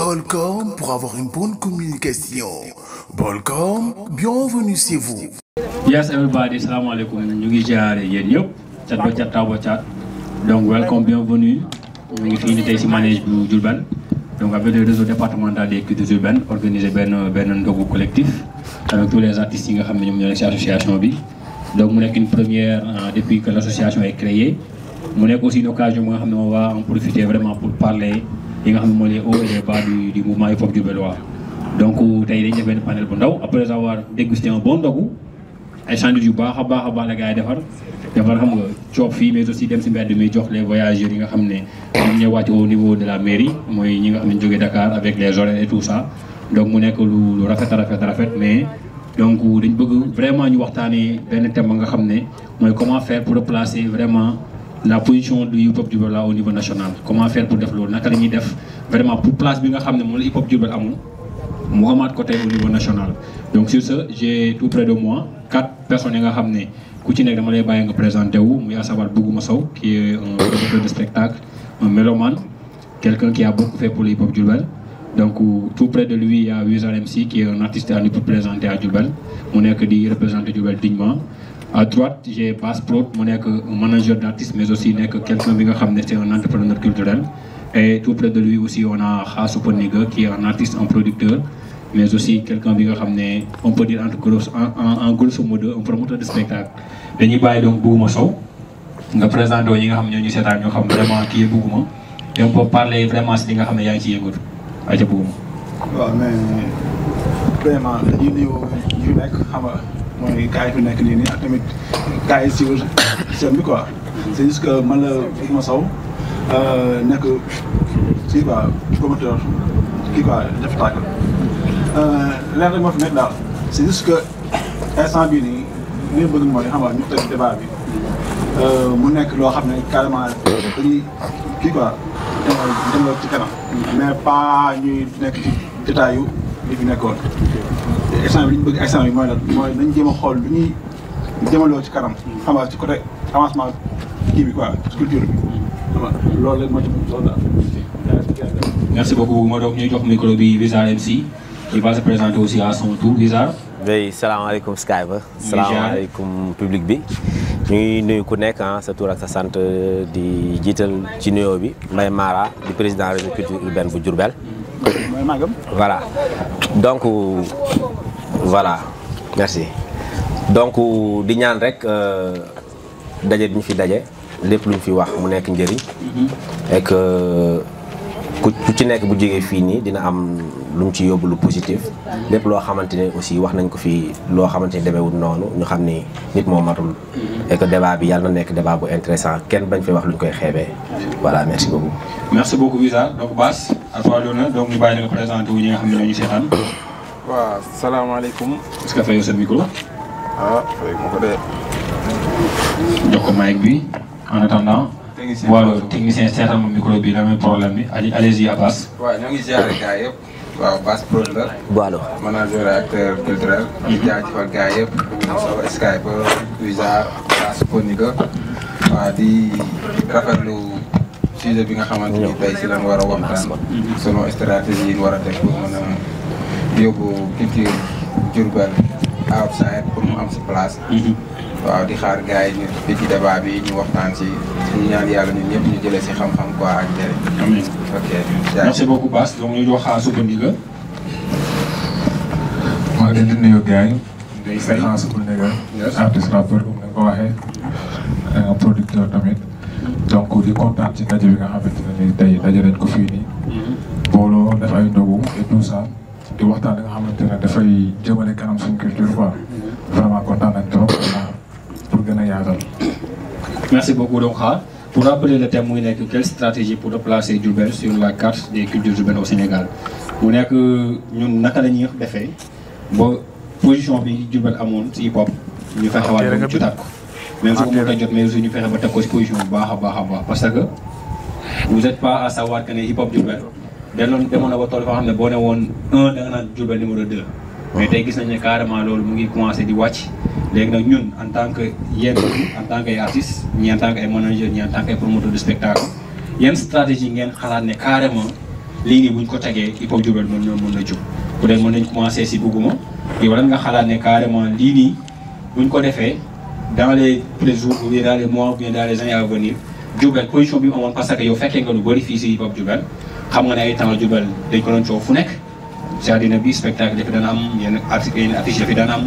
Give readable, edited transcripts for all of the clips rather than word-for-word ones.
Bolcom pour avoir une bonne communication. Bolcom, bienvenue chez vous. Yes, everybody, salam alaikum. Ñu ngi ziaré yeen ñëpp cat ba cat taw ba cat. Donc welcome, bienvenue. Ñu ngi fi ni tay ci manège bu Diourbel. Donc avec le réseau départemental des cultures urbaines organisé ben ndogu collectif avec tous les artistes yi nga xamné ñom ñoo nek ci association bi. Donc mu nek une première depuis que l'association est créée. Mu nek aussi une occasion nga xamné on va en profiter vraiment pour parler yi nga xamné mo les hauts et les bas du mouvement hip-hop diourbellois. Donc tay dañu def ben panel bu ndaw après avoir dégusté un bon ndogu ay sandwich yu baax a baax la gars yi defar xam nga coob fii mais aussi dem si mbedd mi jox les voyageurs yi nga xam ne ñoom ñoo wàcc au niveau de la mairie mooy ñi nga xam ne jógee Dakar avec les horaires et tout ça. Donc mu nekk lu rafet mais donc dañ bëgg vraiment ñu waxtaanee benn thème nga xam ne mooy comment faire pour replacer vraiment la position du hip-hop Diourbel au niveau national. Comment faire pour def loolu naka la ñuy def vraiment pour place bi nga xam ne moom la hip-hop Diourbel amul mu amaat côté au niveau national. Donc sur ce, j'ai tout près de moi 4 personnes qui ont été ku ci nek dama lay baye nga présenté wu muy à savoir Bougouma Sow qui est un producteur de spectacle, un mélomane, quelqu'un qui a beaucoup fait pour le hip-hop Diourbel. Donc tout près de lui il y a Wizard MC qui est un artiste à nous présenter à Diourbel. Mon nek di représenter Diourbel dignement. À droite, j'ai Bass Prod, mon nek un manager d'artiste mais aussi nek quelqu'un bi nga xamné c'est un entrepreneur culturel. Et tout près de lui aussi on a Khassou Poniga qui est un artiste, un producteur. Mais aussi quelqu'un qui on peut dire en grosso modo un promoteur de spectacle. Dañuy bàyyi donc Bougouma Sow nga présenté yi nga xam ne ñoo ñu seetaan ñoo xam vraiment kii Bougouma et on peut parler vraiment si li nga xam ne yaa ngi ci yëngatu ayca Bougouma. waaw mais vraiment dañuy nuyu ñu nekk xam nga mooy gars yi fi nekk nii ak tamit gars yi suivre seen bi quoi. C'est juste que man la Bougouma Sow nekk kii quoi promoteur kii quoi def tàggal. Lenn rek moo fi nekk daal c'est juste que instant bii nii li bëgg mooy xam nga ñu teg débat bi mu nekk loo xam ne carrément dañuy kii quoi dem ci kanam mais pas ñuy nekk ci détail yu li fi nekkoon. instant bi li ñu bëgg instant bi mooy lan mooy nañ jéem a xool lu ñuy jëmaloo ci kanam xam nga ci côté avancement kii bi quoi culture bi xam nga loolu rek moo ci loolu daal. Merci beaucoup ma donc ñuy jox micro bi Wizard MC. Il va se présenter aussi à son tour, Wizard. Oui, salam alaikum Skype. Salam alaikum public bi. Ñuy nuyu ku nekk sa tour ak sa sant di jiital ci nuyoo bi Mbaye Mara di président réseau culture urbaine bu Diourbel. Voilà. Donc voilà. Merci. Donc di ñaan rek daje bi ñu fi daje lépp lu ñu fi wax mu nekk njëriñ. Et que ku ci nekk bu jógee fii nii dina am lu mu ci yóbbu lu positif lépp loo xamante ne aussi wax nañ ko fii loo xamante ne demeewul noonu ñu xam ni nit moo matul et que débat bi yàlla na nekk débat bu intéressant kenn bañ fi wax lu ñu koy xeebee voilà merci beaucoup. Merci beaucoup Wizard donc Bass à toi l'honneur donc ñu bàyyi la nga présenté wu ñi nga xam ne ñoo ñu seetaan. waaw salaamaaleykum. est-ce que fayoo sa micro. ah fay ma ko dee. jox ko mic bi en attendant. voilà technicien seetal ma micro bi la même problème bi allez-y à Bass. waaw ñoo ngi ziare gars yëpp. waaw Bass Prod la. Boalo. manager et acteur culturel. di jaajëfal gars yëpp. Sow Skype Wizard Khassou Poniga. waaw di rafetlu sujet bi nga xamante ni tey si lan war a waxtaan. selon stratégie yi war a teg pour mën a yóbbu culture Diourbel outside pour mu am si place. waaw di xaar gars yi ñu fi ci débat bi ñu waxtaan si ñu ñaan yàlla ñun ñëpp ñu jëlee si xam-xam quoi ak njëriñ. Amiin. ok merci beaucoup Bass donc ñu jox Khassou Poniga. maa ngi leen di nuyu gars yi. day fay Khassou Poniga artiste rappeur comme ni nga ko waxee un producteur tamit donc di kontaan ci ndaje bi nga xamante ne nii tey daje nañ ko fii nii. booloo def ay ndogu et tout ça di waxtaan li nga xamante ne dafay jëmale kanam suñu culture quoi vraiment kontaan nañ trop pour gën a yaatal. Merci beaucoup donc Kha. Pour rappeler le thème muy nekk quelle stratégie pour replacer Diourbel sur la carte des cultures urbaines au Sénégal mu nekk ñun naka la ñuy defee ba position bi Diourbel amoon ci hip hop ñu fexe waat ba jotaat ko même su ko mënta jot mais aussi ñu fexe ba teg ko ci position bu baax a baax parce que vous êtes pas à savoir que ne hip hop Diourbel demoon na ba tool foo xam ne boo ne woon 1 da nga naan Diourbel numéro 2 mais tey gis nañ ne carrément loolu mu ngi commencé di wàcc. léegi nag ñun en tant que yéen en tant que ay artistes ñi en tant que ay managers ñi en tant que ay promoteurs de spectacle yenn stratégie ngeen xalaat ne carrément lii nii buñ ko tegee hip hop Diourbel mën na jóg bu dee mën nañ commencé si Bougouma yow lan nga xalaat ne carrément lii nii buñ ko defee dans les jours ou bien dans les mois ou bien dans les années à venir Diourbel position bi mu amoon parce que yow fekkee nga lu bëri fii si hip hop Diourbel xam nga ne ay temps Diourbel dañ ko doon coow fu nekk jardin bi spectacle dafi daan am yenn affiche dafi daan am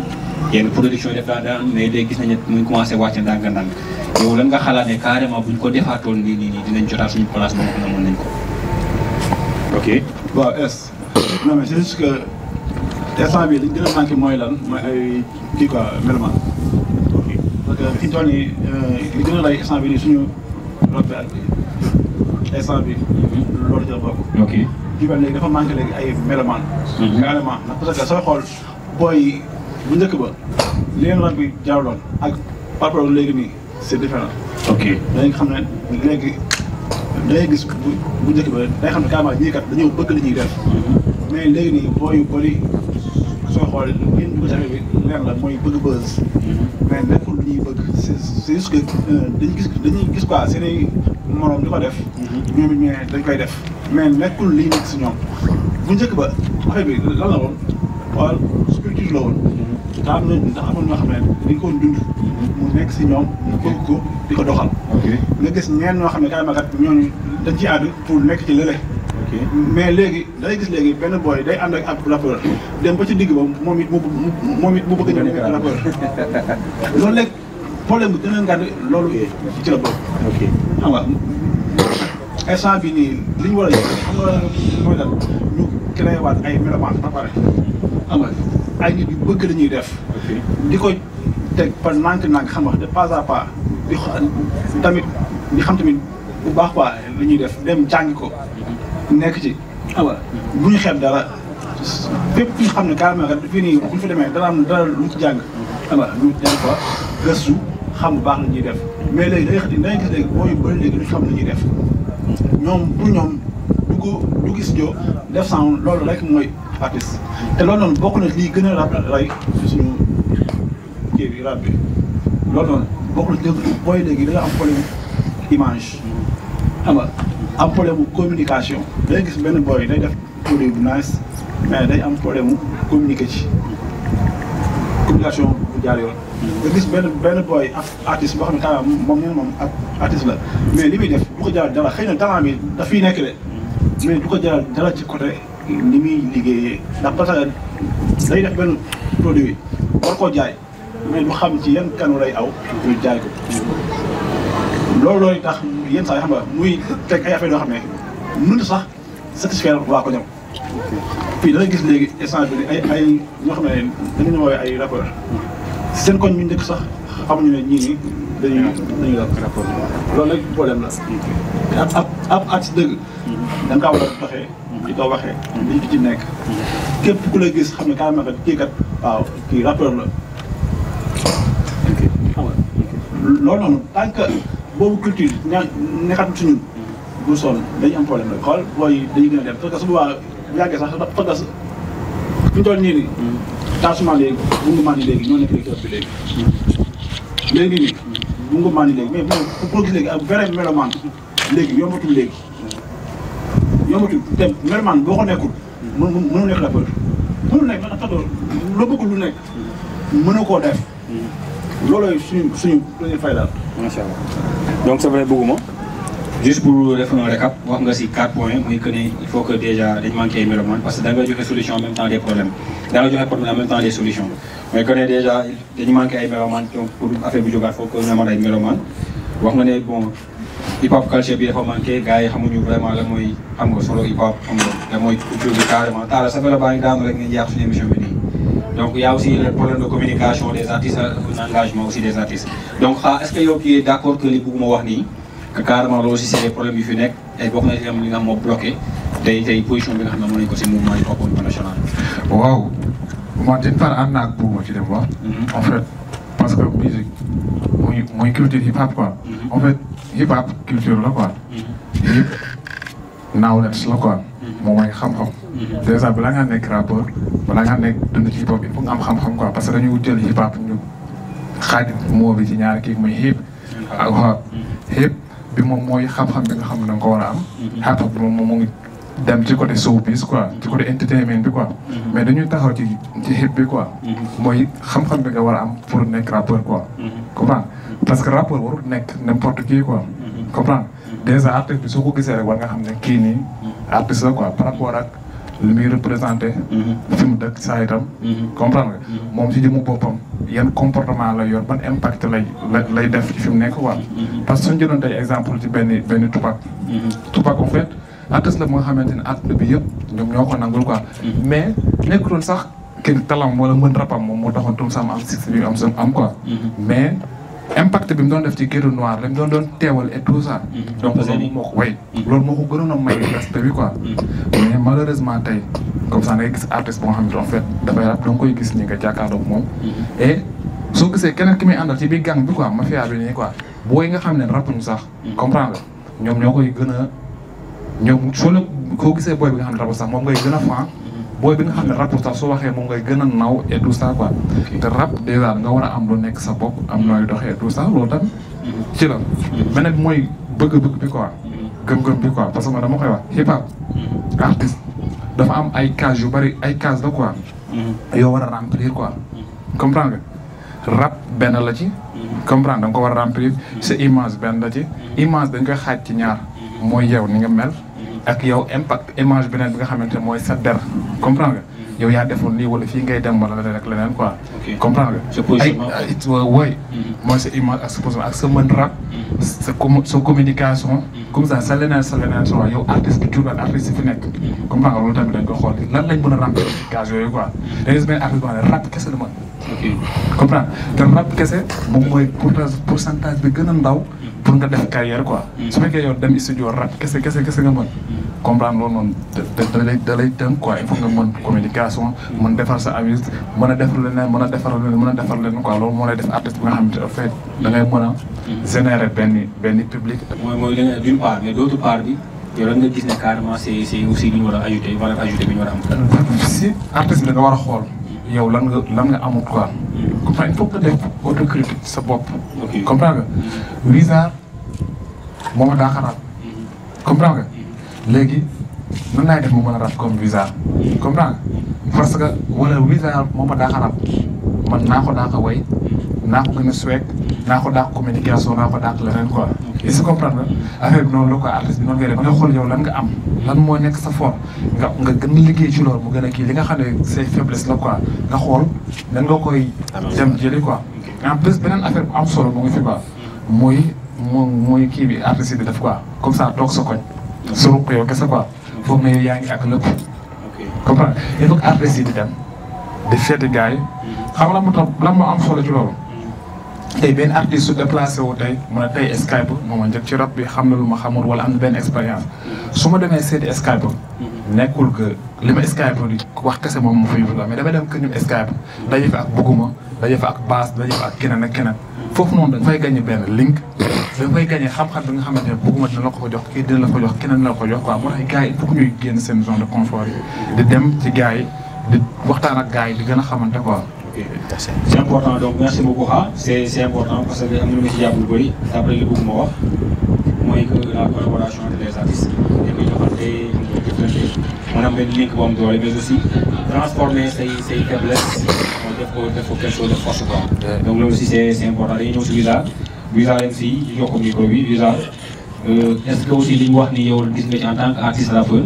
yenn production yi daf daan am mais léegi gis nañu muy commencé wàcc ndànk-ndànk yow lan nga xalaat ne carrément buñ ko defaatoon nii dinañ jotaat suñu place boo xam ne mën nañ ko. ok. waaw non mais c'est juste que instant bii li ñu gën a manqué mooy lan mooy ay kii quoi mélomane. ok parce que fi ñu toll nii li gën a lay instant bii nii suñu rab bi ak instant bi loolu jël bokk. ok Diourbel léegi dafa manqué léegi ay mélomane. carrément parce que sooy xool booy bu njëkk ba li leen rab bi jaarloon ak par rapport léegi nii c'est différent. ok da nga xam ne léegi da ngay gis bu njëkk ba day xam ne carrément ñii kat dañoo bëgg li ñuy def. mais léegi nii booy yu bëri soo xoolee li ñu bëgg bi leer la mooy bëgg buzz. mais nekkul li ñuy bëgg c'est juste que dañuy gis quoi seen i morom di ko def. ñoom it ñu dañ koy def. mais nekkul liy nekk si ñoom bu njëkk ba affaire bi lan la woon wala structure la woon. daa am ndax amoon ñoo xam ne dañ ko dund. mu nekk si ñoom ñu bëgg ko di ko doxal. nga gis ñeen ñoo xam ne carrément kat ñooñu dañ ciy ànd pour nekk ci lële. mais léegi day gis léegi benn boy day ànd ak ab rappeur dem ba ci digg ba moom it mu bëgg a nekk rappeur loolu léegi problème bi gën a ngand loolu ci la bokk. ok xam nga instant bi nii li ñu war a yëg xam nga mooy lan ñu créé waat ay mélomane ba pare xam nga ay nit yu bëgg la ñuy def. di ko teg par nànk-nànk xam nga de pas à pas di tamit di xam tamit bu baax quoi li ñuy def dem jàngi ko. nekk ci xam nga bu ñu xeeb dara fépp ñu xam ne carrément kat fii nii bu ñu fa demee dara am dara lu ñu ci jàng xam nga ñu dem fa gëstu xam bu baax la ñuy def mais léegi day gis léegi boo yu bëri léegi duñ xam la ñuy def ñoom pour ñoom du gis jo def sans loolu rek mooy artiste te loolu noonu bokk na lii gën a ray suñu kii bi rap bi loolu noonu bokk na booy léegi da nga am problème image xam nga am problème mu communication day gis benn boy day def produit bu nice mais day am problème mu communiquer ci communication bu jaar yoon. nga gis benn boy artiste boo xam ne carrément moom nee na moom artiste la mais li muy def du ko jaral dara xëy na talent bi daf fiy nekk de mais du ko jaral dara ci côté ni muy liggéeyee ndax parce que day def benn produit war koo jaay mais du xam ci yan kanu lay aw ñu jaay ko loolu tax. yenn saa yi xam nga muy teg ay affaire yoo xam ne mënut sax satisfaire waa ko ñoom. fii da ngay gis léegi instant bi ay ñoo xam ne dañu woowee ay rappeurs seen koñ ñu njëkk sax xamuñu ne ñii nii dañuy rapport loolu nag problème la. te ab artiste dëgg. da nga kaa war a doxee. di ko waxee. di ci nekk. képp ku la gis xam ne carrément kat kii kat waaw kii rappeur la. xam nga loolu noonu tant que. boobu culture nekkatul ci ñun bu sonn dañu am problème rek xool booy dañuy gën a dem parce que su boobaa bu yàggee sax dafa fi ñu toll nii nii. taasuma léegi bungumaan yi léegi ñoo nekk léegi bi léegi. léegi nii bungumaan yi léegi mais boo gis léegi ak vrai mélomane léegi yombatul léegi. yombatul te mélomane boo ko nekkul mënu nekk rappeur mënu nekk ndax loo bëggul lu nekk mënu koo def. loolooy suñu première fay daal. macha allah donc c'est vrai bëgguma juste pour def un récap wax nga si 4 points muy que ne il faut que déjà dañ manqué ay mélomanes parce que da nga joxe solution en même temps des problèmes da nga joxe problème en même temps des solutions mais que ne déjà dañu manqué ay mélomanes donc pour affaire bi jógaat foog que ñu amoon ay mélomanes wax nga ne bon hip hop culture bi dafa manqué gars yi xamuñu vraiment lan mooy xam nga solo hip hop xam nga lan mooy culture bi carrément taala sa fela baa ngi daanu rek ngeen yàq suñu émission bi nii. Donc il y a aussi le problème de communication des artistes, l'engagement aussi des artistes. Donc est-ce que yow qui est d'accord que li bëgguma wax nii que carrément loolu aussi c'est des problèmes yu fi nekk ay bokk na ci am li nga xam moo bloqué tey position bi nga xam ne mën nañu ko si mouvement hip hop au niveau national. waaw man d'une part ànd naa ak Bouba ci dem wax. en fait parce que musique muy culture hip hop quoi. en fait hip hop culture la quoi. hip knowledge la quoi. moom mooy xam-xam. déjà balaa ngaa nekk rappeur balaa ngaa nekk dund ci hip hop il faut nga am xam-xam quoi parce que dañuy jël hip hop ñu xaaj moo bi ci ñaari kii muy hip ak hop. hip bi moom mooy xam-xam bi nga xam ne da nga ko war a am. hip hop bi moom moo ngi dem ci côté showbiz quoi ci côté entertainment bi quoi mais dañuy taxaw ci hip bi quoi mooy xam-xam bi nga war a am pour nekk rappeur quoi comprendre parce que rappeur warul nekk n'importe qui quoi comprendre déjà artiste bi soo ko gisee rek war nga xam ne kii nii artiste la quoi par rapport ak li muy représenté fi mu dëkk saa itam comprendre nga moom si jëmu boppam yan comportement la yor ban impact lay def ci fi mu nekk quoi parce que suñu jëloon tey exemple ci benn Tupac en fait artiste la moo xamante ne àdduna bi yëpp ñoom ñoo ko nangul quoi mais nekkuloon sax kenn talam wala mën rapam moom moo taxoon tum sam am succès bi am quoi mais impact bi mu doon def ci Ghetto Noir la mu doon teewal et tout ça donc loolu moo ko way loolu moo ko gënoon a may respect bi quoi mais malheureusement tey comme ça ngay gis artiste boo xam ne en fait dafay rap danga koy gis ni nga jàkkaarloog moom et soo gisee keneen ki muy àndal ci biir gang bi quoi mafia bi nii quoi booy nga xam ne rapuñu sax comprendre nga ñoom ñoo koy gën a ñoom soo la koo gisee booy bi nga xam ne rapu sax moom ngay gën a fan booy bi nga xam ne rap sax soo waxee moom ngay gën a naw et tout ça quoi te rap déjà nga war a am lu nekk sa bopp am nooy doxee et tout ça loolu tamit ci la beneen bi mooy bëgg-bëgg bi quoi gëm-gëm bi quoi parce que dama koy wax hip hop artiste dafa am ay cases yu bari ay cases la quoi yoo war a remplir quoi comprendre nga rap benn la ci comprendre da nga ko war a remplir sa image benn la ci image dañ koy xaaj ci ñaar mooy yow ni nga mel ak yow impact image beneen bi nga xamante ne mooy sa der comprendre nga yow yaa defoon lii wala fii ngay dem wala leneen ak leneen quoi comprendre nga ay wooy mooy sa image ak sa position ak sa mën rap sa communication comme ça sa leneen so yow artiste bi Diourbel artiste fi nekk comprendre nga loolu tamit dañ ko xool lan lañ mën a remplir case yooyu quoi da gis benn artiste boo xam ne rap kese la mën comprendre te rap kese moom mooy pourcentage bi gën a ndaw pour nga def carrière quoi su fekkee yow dem studio rap kese nga mën comprendre loolu noonu da lay tënk quoi il faut nga mën communication mën defar sa avis mën a defar leneen mën a defar leneen quoi loolu moo lay def artiste bi nga xamante ne en fait da ngay mën a générer benn public. mooy da nga d'une part mais d'autre part bi yow da nga gis ne carrément c'est aussi li ñu war a ajouter valeur ajoutée bi ñu war a am. si artiste bi da nga war a xool yow lan nga amul quoi. comprendre il faut que nga def autocritique sa bopp. comprendre nga Wizard moo ma daa xalaat comprendre nga. léegi nan laay def mu mën a rap comme Wizard comprendre parce que wala Wizard moo ma daa xarab man naa ko way naa ko gën a swag naa ko daa communication naa ko daa leneen quoi. est-ce que comprendre nga affaire bi noonu la quoi artiste bi noonu ngay def ba nga xool yow lan nga am lan moo nekk sa fort nga gën a liggéey ci loolu mu gën a kii li nga xam ne say faiblesse la quoi nga xool nan nga koy dem jëli quoi. en plus beneen affaire bu am solo mu ngi fi quoi mooy kii bi artiste bi def quoi comme ça toog sa koñ. su ruq yow kese quoi foog na yow yaa ngi ak lépp comprendre il faut que artistes yi di dem di seeti gars yi xam nga lan moo am solo ci loolu tey benn artiste su déplacé wu tey mu ne tey Skype moo ma njëkk ci rap bi xam na lu ma xamul wala am na benn expérience su ma demee seeti Skype nekkul que li ma Skype di wax kese moom ma fa yóbbu la mais damay dem que ñun Skype daje fa ak Buguma daje fa ak Bass daje fa ak keneen ak keneen foofu noonu dañ fay gagné benn link da nga koy gagné xam-xam bi nga xamante ne bëgguma dina la ko jox kii dina la ko jox keneen la ko jox quoi moo tax gars yi il faut que ñuy génn seen zone de confort yi di dem ci gars yi di waxtaan ak gars yi di gën a xamante quoi. c'est important donc merci beaucoup c'est important parce que am na lu ma ci jàpp lu bëri d'après li bëgg ma wax mooy que la collaboration entre les artistes dañ koy joxante dañ koy jëflante maanaam benn link bu am doole mais aussi transformer say faiblesses def ko quelque chose de force quoi. donc loolu aussi c'est important dañuy ñëw si Wizard MC ñu jox ko micro bi Wizard est-ce que aussi li ñu wax ni yow gis nga ci en tant que artiste rappeur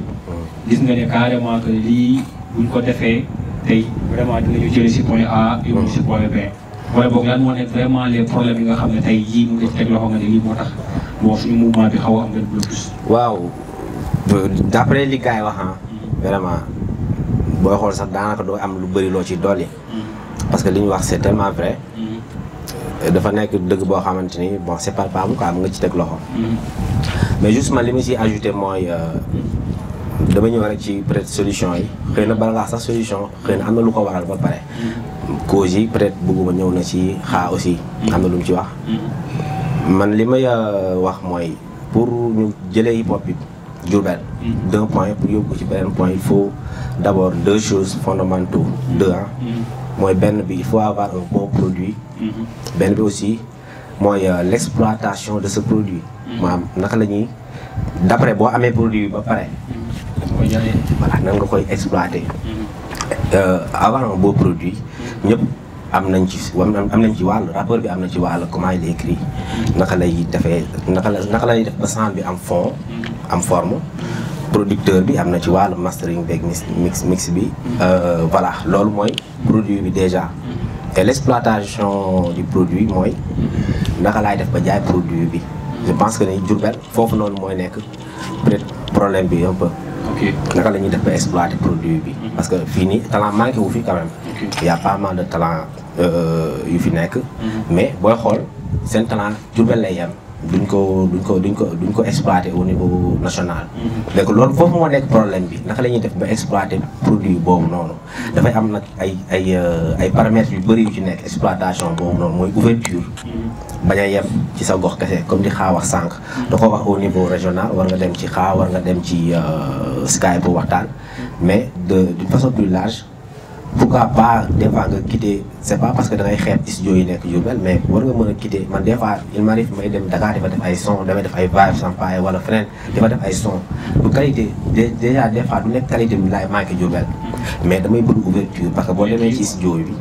gis nga ne carrément que lii buñ ko defee tey vraiment dinañu jëlee si point A yóbbu si point B wala boog lan moo nekk vraiment les problèmes yi nga xam ne tey jii mu ngi teg loxo nga ne lii moo tax bon suñu mouvement bi xaw a am benn blocus. waaw d'après li gars yi wax vraiment booy xool sax daanaka doo am lu bëri loo ci dolli parce que li ñu wax c'est tellement vrai. dafa nekk dëgg boo xamante ni bon c'est palpable quoi mu nga ci teg loxo. mais justement li ma ciy ajouté mooy dama ñëw rek ci peut-être solution yi xëy na bala nga sax solution xëy na am na lu ko waral ba pare. cause yi peut-être bëgguma ñëw na ci xaa aussi. am na lu mu ci wax. man li may wax mooy pour ñu jëlee hip hop bi Diourbel. d'un point pour yóbbu ko ci beneen point il faut d'abord deux choses fondamentales. mooy benn bi il faut avoir un bon produit. benn bi aussi mooy l'exploitation de ce produit. maanaam naka la ñuy d'après boo amee produit bi ba pare voilà nan nga koy exploiter. Avoir un beau produit ñëpp am nañ ci wàll rappeur bi am na ci wàll comment il écrit naka lay defee naka lay def ba son bi am fond am forme. Producteur bi am na ci wàllu mastering beeg mix bi voilà loolu mooy produit bi déjà et l'exploitation du produit mooy naka laay def ba jaay produit bi je pense que ni Diourbel foofu noonu mooy nekk peut-être problème bi un peu naka la ñuy def ba exploiter produit bi parce que fii nii talent manqué wu fi quand même il y a pas mal de talent yu fi nekk mais booy xool seen talent Diourbel lay yem duñ ko exploiter au niveau national. donc loolu foofu moo nekk problème bi naka la ñuy def ba exploiter produit boobu noonu dafay am nag ay paramètres yu bëri yu ci nekk exploitation boobu noonu mooy ouverture bañ a yem ci sa gox kese comme di xaa wax sànq da ko wax au niveau régional war nga dem ci xaa war nga dem ci Skype pour waxtaan mais d'une façon plus large pourquoi pas des fois nga quitter c'est pas parce que da ngay xeeb studio yi nekk Diourbel mais war nga mën a quitter man des fois il m'arrive may dem Dakar dafa def ay son damay def ay vibes sampaay wala feneen dafa def ay son du qualité déjà des fois du nekk qualité bi laay manqué Diourbel mais damay bëgg ouverture parce que boo demee ci studio bi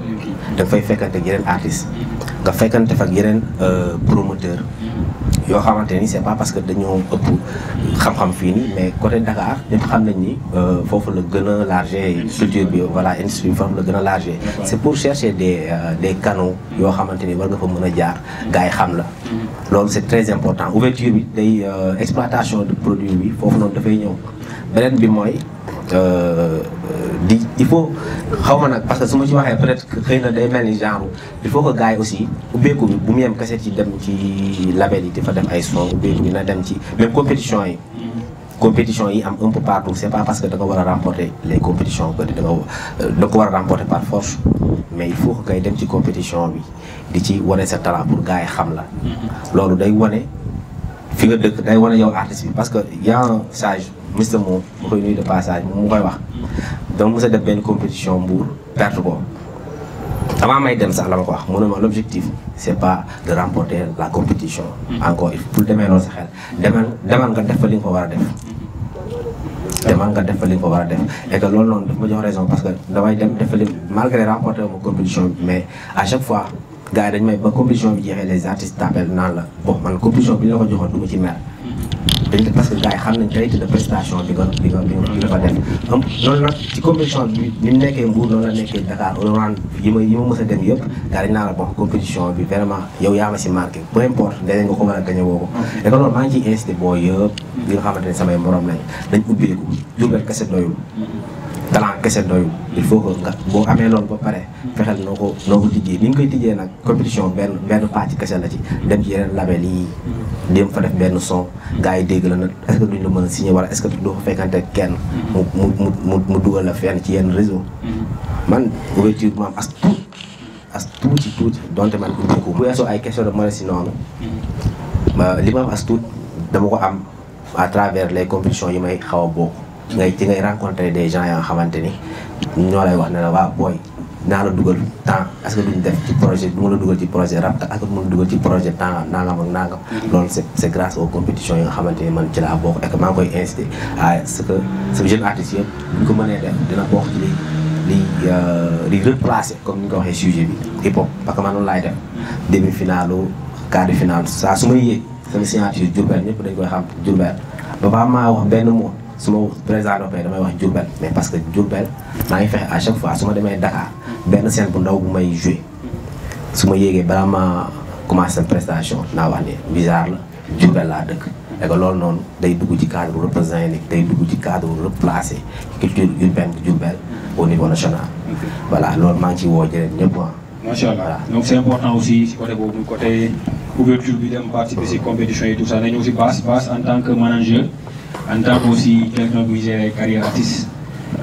da nga fay fekkante ak yeneen artistes nga fekkante fa ak yeneen promoteur yoo xamante ni c'est pas parce que dañoo ëpp xam-xam fii nii mais côté Dakar ñëpp xam nañ ni foofu la gën a larger culture bi voilà industrie bi foofu la gën a larger c'est pour chercher des canaux yoo xamante ni war nga fa mën a jaar gars yi xam la loolu c'est très important ouverture bi day exploitation de produit bi foofu noonu dafay ñëw beneen bi mooy il faut xaw ma nag parce que su ma ci waxee peut-être xëy na day mel ni genre il faut que gars yi aussi ubbeeku bi bu mu yem kese ci dem ci label yi dafa def ay son ubbeeku bi na dem ci même compétition yi am un peu partout c'est pas parce que da nga war a remporter les compétitions que da nga ko war a remporter par force mais il faut que ngay dem ci compétition bi di ci wane sa talent pour gars yi xam la loolu day wane fi nga dëkk day wane yow artiste bi parce que y a un sage Mr Mo ma koy nuyu de passage mu koy wax donc mos a def benn compétition Mbour perte ko avant may dem sax la ma ko wax mu ne ma l'objectif c'est pas de remporter la compétition encore pour demee loolu sa xel demal nga def fa li nga ko war a def demal nga def fa li nga ko war a def et que loolu noonu daf ma jox raison parce que damay dem def fa li malgré remporter ma compétition bi mais à chaque fois gars yi dañu may ba compétition bi jeexee les artistes t'appellent naan la bon man compétition bi ñu la ko joxoon du ma ci mer parce que gars yi xam nañ qualité de prestation bi nga fa def loolu nag ci compétition bi ni mu nekkee Mbour noonu la nekkee Dakar Oran yi ma mës a dem yëpp gars dañ naa la bon compétition bi vraiment yow yaa ma si marqué peu importe danañ nga ko mën a gagné woo ko et que loolu maa ngi ciy incité boo yëpp li nga xamante ne samay morom lañ dañ ubbeeku Diourbel kese doyul talent kese doyul il faut que nga boo amee loolu ba pare fexeel noo ko tijjee ni nga koy tijjee nag compétition benn pàcc kese la ci dem ci yeneen label yi dem fa def benn son gars yi dégg la nag est-ce que duñ la mën a signer wala est-ce que doo ko fekkante kenn mu dugal la fenn ci yenn réseau man ouverture bi ma am as tuuti donte man ubbeeku bu weesoo ay question de modestie noonu li ma am as tuut dama ko am à travers les compétitions yi may xaw a bokk ci ngay rencontrer des gens yoo xamante ni ñoo lay wax ne la waa booy naa la dugal temps est-ce que duñ def ci projet du ma la dugal ci projet rap est-ce que du ma la dugal ci projet temps nangam ak nangam loolu c'est grâce aux compétitions yi nga xamante ni man ci laa bokk et que maa ngi koy inciter à ce que ce jeune artiste yëpp buñ ko mënee def dina bokk ci li replacer comme ni nga ko waxee sujet bi hip hop parce que man noonu laay def demi-finale quart de finale saa su may yéeg sama signature Diourbel ñëpp dañ koy xam Diourbel ba ba maa wax benn mot su ma président dopé damay wax Diourbel mais parce que Diourbel maa ngi fexe à chaque fois su ma demee Dakar benn scène bu ndaw bu may joué su ma yéegee balaa ma commencé seen prestation naa wax ne bizarre la Diourbel laa dëkk et que loolu noonu day dugg ci cadre représentatif day dugg ci cadre replacé culture urbaine bu Diourbel au niveau national voilà loolu maa ngi ciy woo jëleen ñëpp macha allah donc c'est important aussi si côté boobu côté ouverture bi dem participer si compétition yi tout ça nañu aussi Bass en tant que manager en tant que aussi quelqu'un buy gérer carrière artiste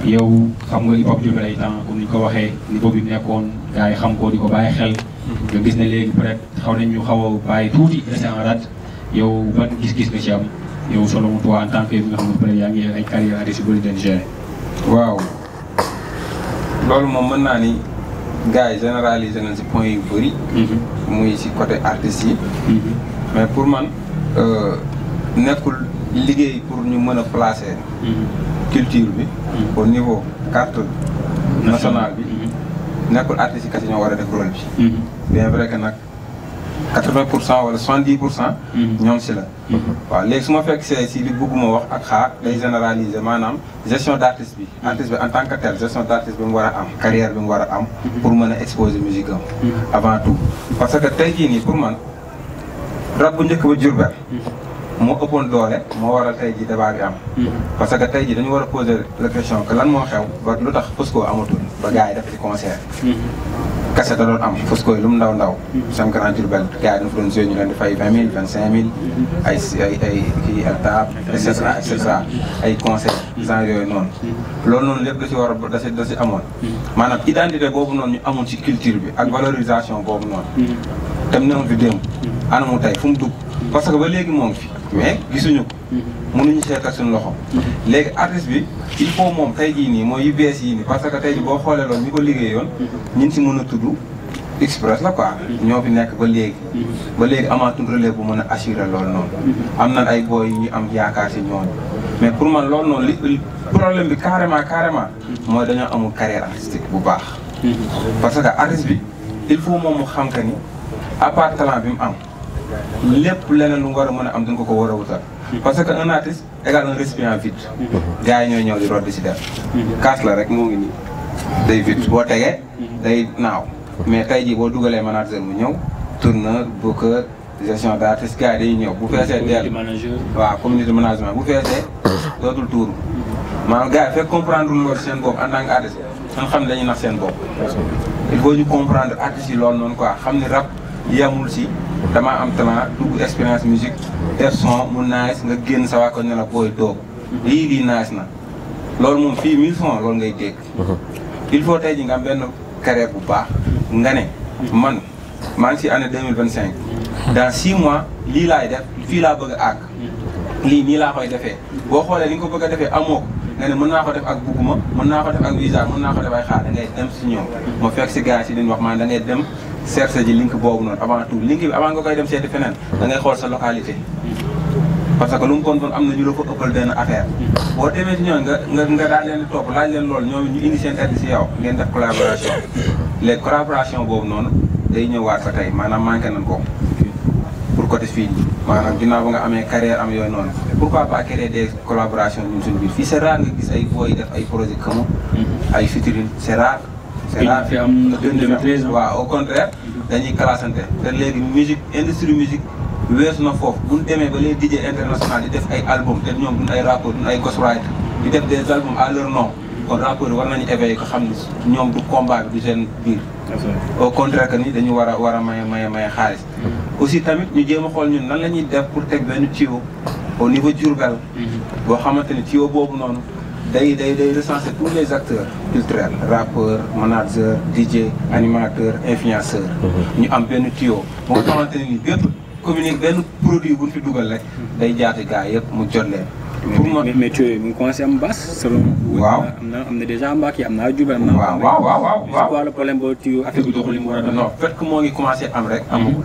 yow xam nga hip hop Diourbel ay temps comme ni ñu ko waxee niveau bi nekkoon gars yi xam ko di ko bàyyi xel nga gis ne léegi peut être xaw nañu xaw a bàyyi tuuti resté en rade yow ban gis-gis nga ci am yow selon toi en tant que bi nga xam ne peut être yaa ngi ay carrière artiste yu bëri den gérer. waaw loolu moom mën naa ni gars yi généralisé nañ si point yu bëri. muy si côté artistes yi. mais pour man nekkul liggéey pour ñu mën a placer. culture bi. au niveau carte nationale bi. nekkul artistes yi kese ñoo war a def rôle bi. bien vrai que nag 80% wala 70%. ñoom si la. waaw léegi su ma fekk si li bëgguma wax ak xaar day généraliser maanaam gestion d' artiste bi. artiste bi en tant que tel gestion d' artiste bi mu war a am carrière bi mu war a am. pour mën a exposer musique am. avant tout parce que tey jii nii pour man rab bu njëkk ba Diourbel. moo ëppoon doole moo waral tey jii débat bi am. parce que tey jii dañu war a poser la question que lan moo xew ba lu tax Fosco amatul ba gars yi def ci concert. kase da doon am Fosco yi lu mu ndaw ndaw. seen grand Diourbel gars yi dafa doon joué ñu leen di fay 20 000 25 000 ay kii altaab et cetera ay concert genre yooyu noonu. loolu noonu lépp da si war a da si amoon. maanaam identité boobu noonu ñu amoon ci culture bi ak valorisation boobu noonu. dem na fi démb anamu tey fu mu dugg parce que ba léegi moo ngi fi. mais gisuñu ko. mënuñu seetal suñu loxo. léegi artiste bi il faut moom tey jii nii mooy yu bees yii nii parce que tey jii boo xoolee loolu ñu ko liggéeyoon ñun si mën a tudd express la quoi. ñoo fi nekk ba léegi. ba léegi amaatul relève bu mën a assurer loolu noonu. am na ay boy yu ñu am yaakaar si ñooñu. mais pour man loolu noonu li problème bi carrément mooy dañoo amul carrière artistique bu baax. parce que artiste bi il faut moom mu xam que ni à part talent bi mu am. lépp leneen lu mu war a mën a am dañ ko war a wutal. parce que un artiste égale un récipient vide. gars yi ñooy ñëw di root di si def. kaas la rek moo ngi nii day vide boo tegee day naaw mais tey jii boo dugalee manager mu ñëw tourneur booker gestion d' artiste gars yi dañuy ñëw bu feesee deel waaw community management bu feesee dootul tuur maanaam gars yi fekk comprendre loolu seen bopp en tant que artiste nga xam ne dañuy nax seen bopp. il faut ñu comprendre artistes yi loolu noonu quoi xam ni rap yamul si damaa am talent dugg expérience musique def son mu nice nga génn sa waa ko ne la booy toog lii nice na loolu moom fii 1000 francs loolu ngay dégg. il faut tey ji nga am benn carrière bu baax nga ne man maa ngi si année 2025 dans 6 mois lii laay def fii laa bëgg a àgg lii nii laa koy defee boo xoolee li nga ko bëgg a defee amoo ko nga ne mën naa ko def ak bugguma mën naa ko def ak visa mën naa ko def ay xaar da ngay dem si ñoom ma fekk si gars yi si liñ wax maanaam da ngay dem chercher ji link boobu noonu avant tout link bi avant nga koy dem seeti feneen da ngay xool sa localité parce que lu mu kon doon am na ñu la ko ëppal benn affaire boo demee si ñoom nga daal leen di topp laaj leen loolu ñoom ñu indi seen aide si yow ngeen def collaboration léegi collaboration boobu noonu day ñëwaat ba tey maanaam manqué nañ ko pour côté fii maanaam ginnaaw ba nga amee carrière am yooyu noonu pourquoi pas créer des collaborations ñun suñu biir fii c'est rare nga gis ay booy def ay projet commun ay featuring c'est rare c'est rare fi am 2013 waaw au contraire dañuy classante te léegi musique industrie musique weesu na foofu bu ñu demee ba les DJ international di def ay album te ñoom duñ ay rappeurs duñ ay ghostwriter di def des albums à leur nom kon rappeurs yi war nañu éveiller ko xam ni ñoom du combat bi du seen biir au contraire que ni dañu war a maye xaalis aussi tamit ñu jéem a xool ñun nan la ñuy def pour teg benn tuyau au niveau Diourbel boo xamante ni tuyau boobu noonu day recenser tous les acteurs culturels rappeurs managers DJ animateurs influenceurs ñu am benn tuyau boo nga xamante ne ni bépp communique benn produit bu ñu fi dugal rek day jaati gars yëpp mu jot leen pour moi mais tuyau mu ngi commencé am bas selon waaw am na déjà Mbacké am na Diourbel am na waaw c'est quoi le problème ba tuyau affaire bi doxul li mu war a dox non fait que moo ngi commencé am rek amagul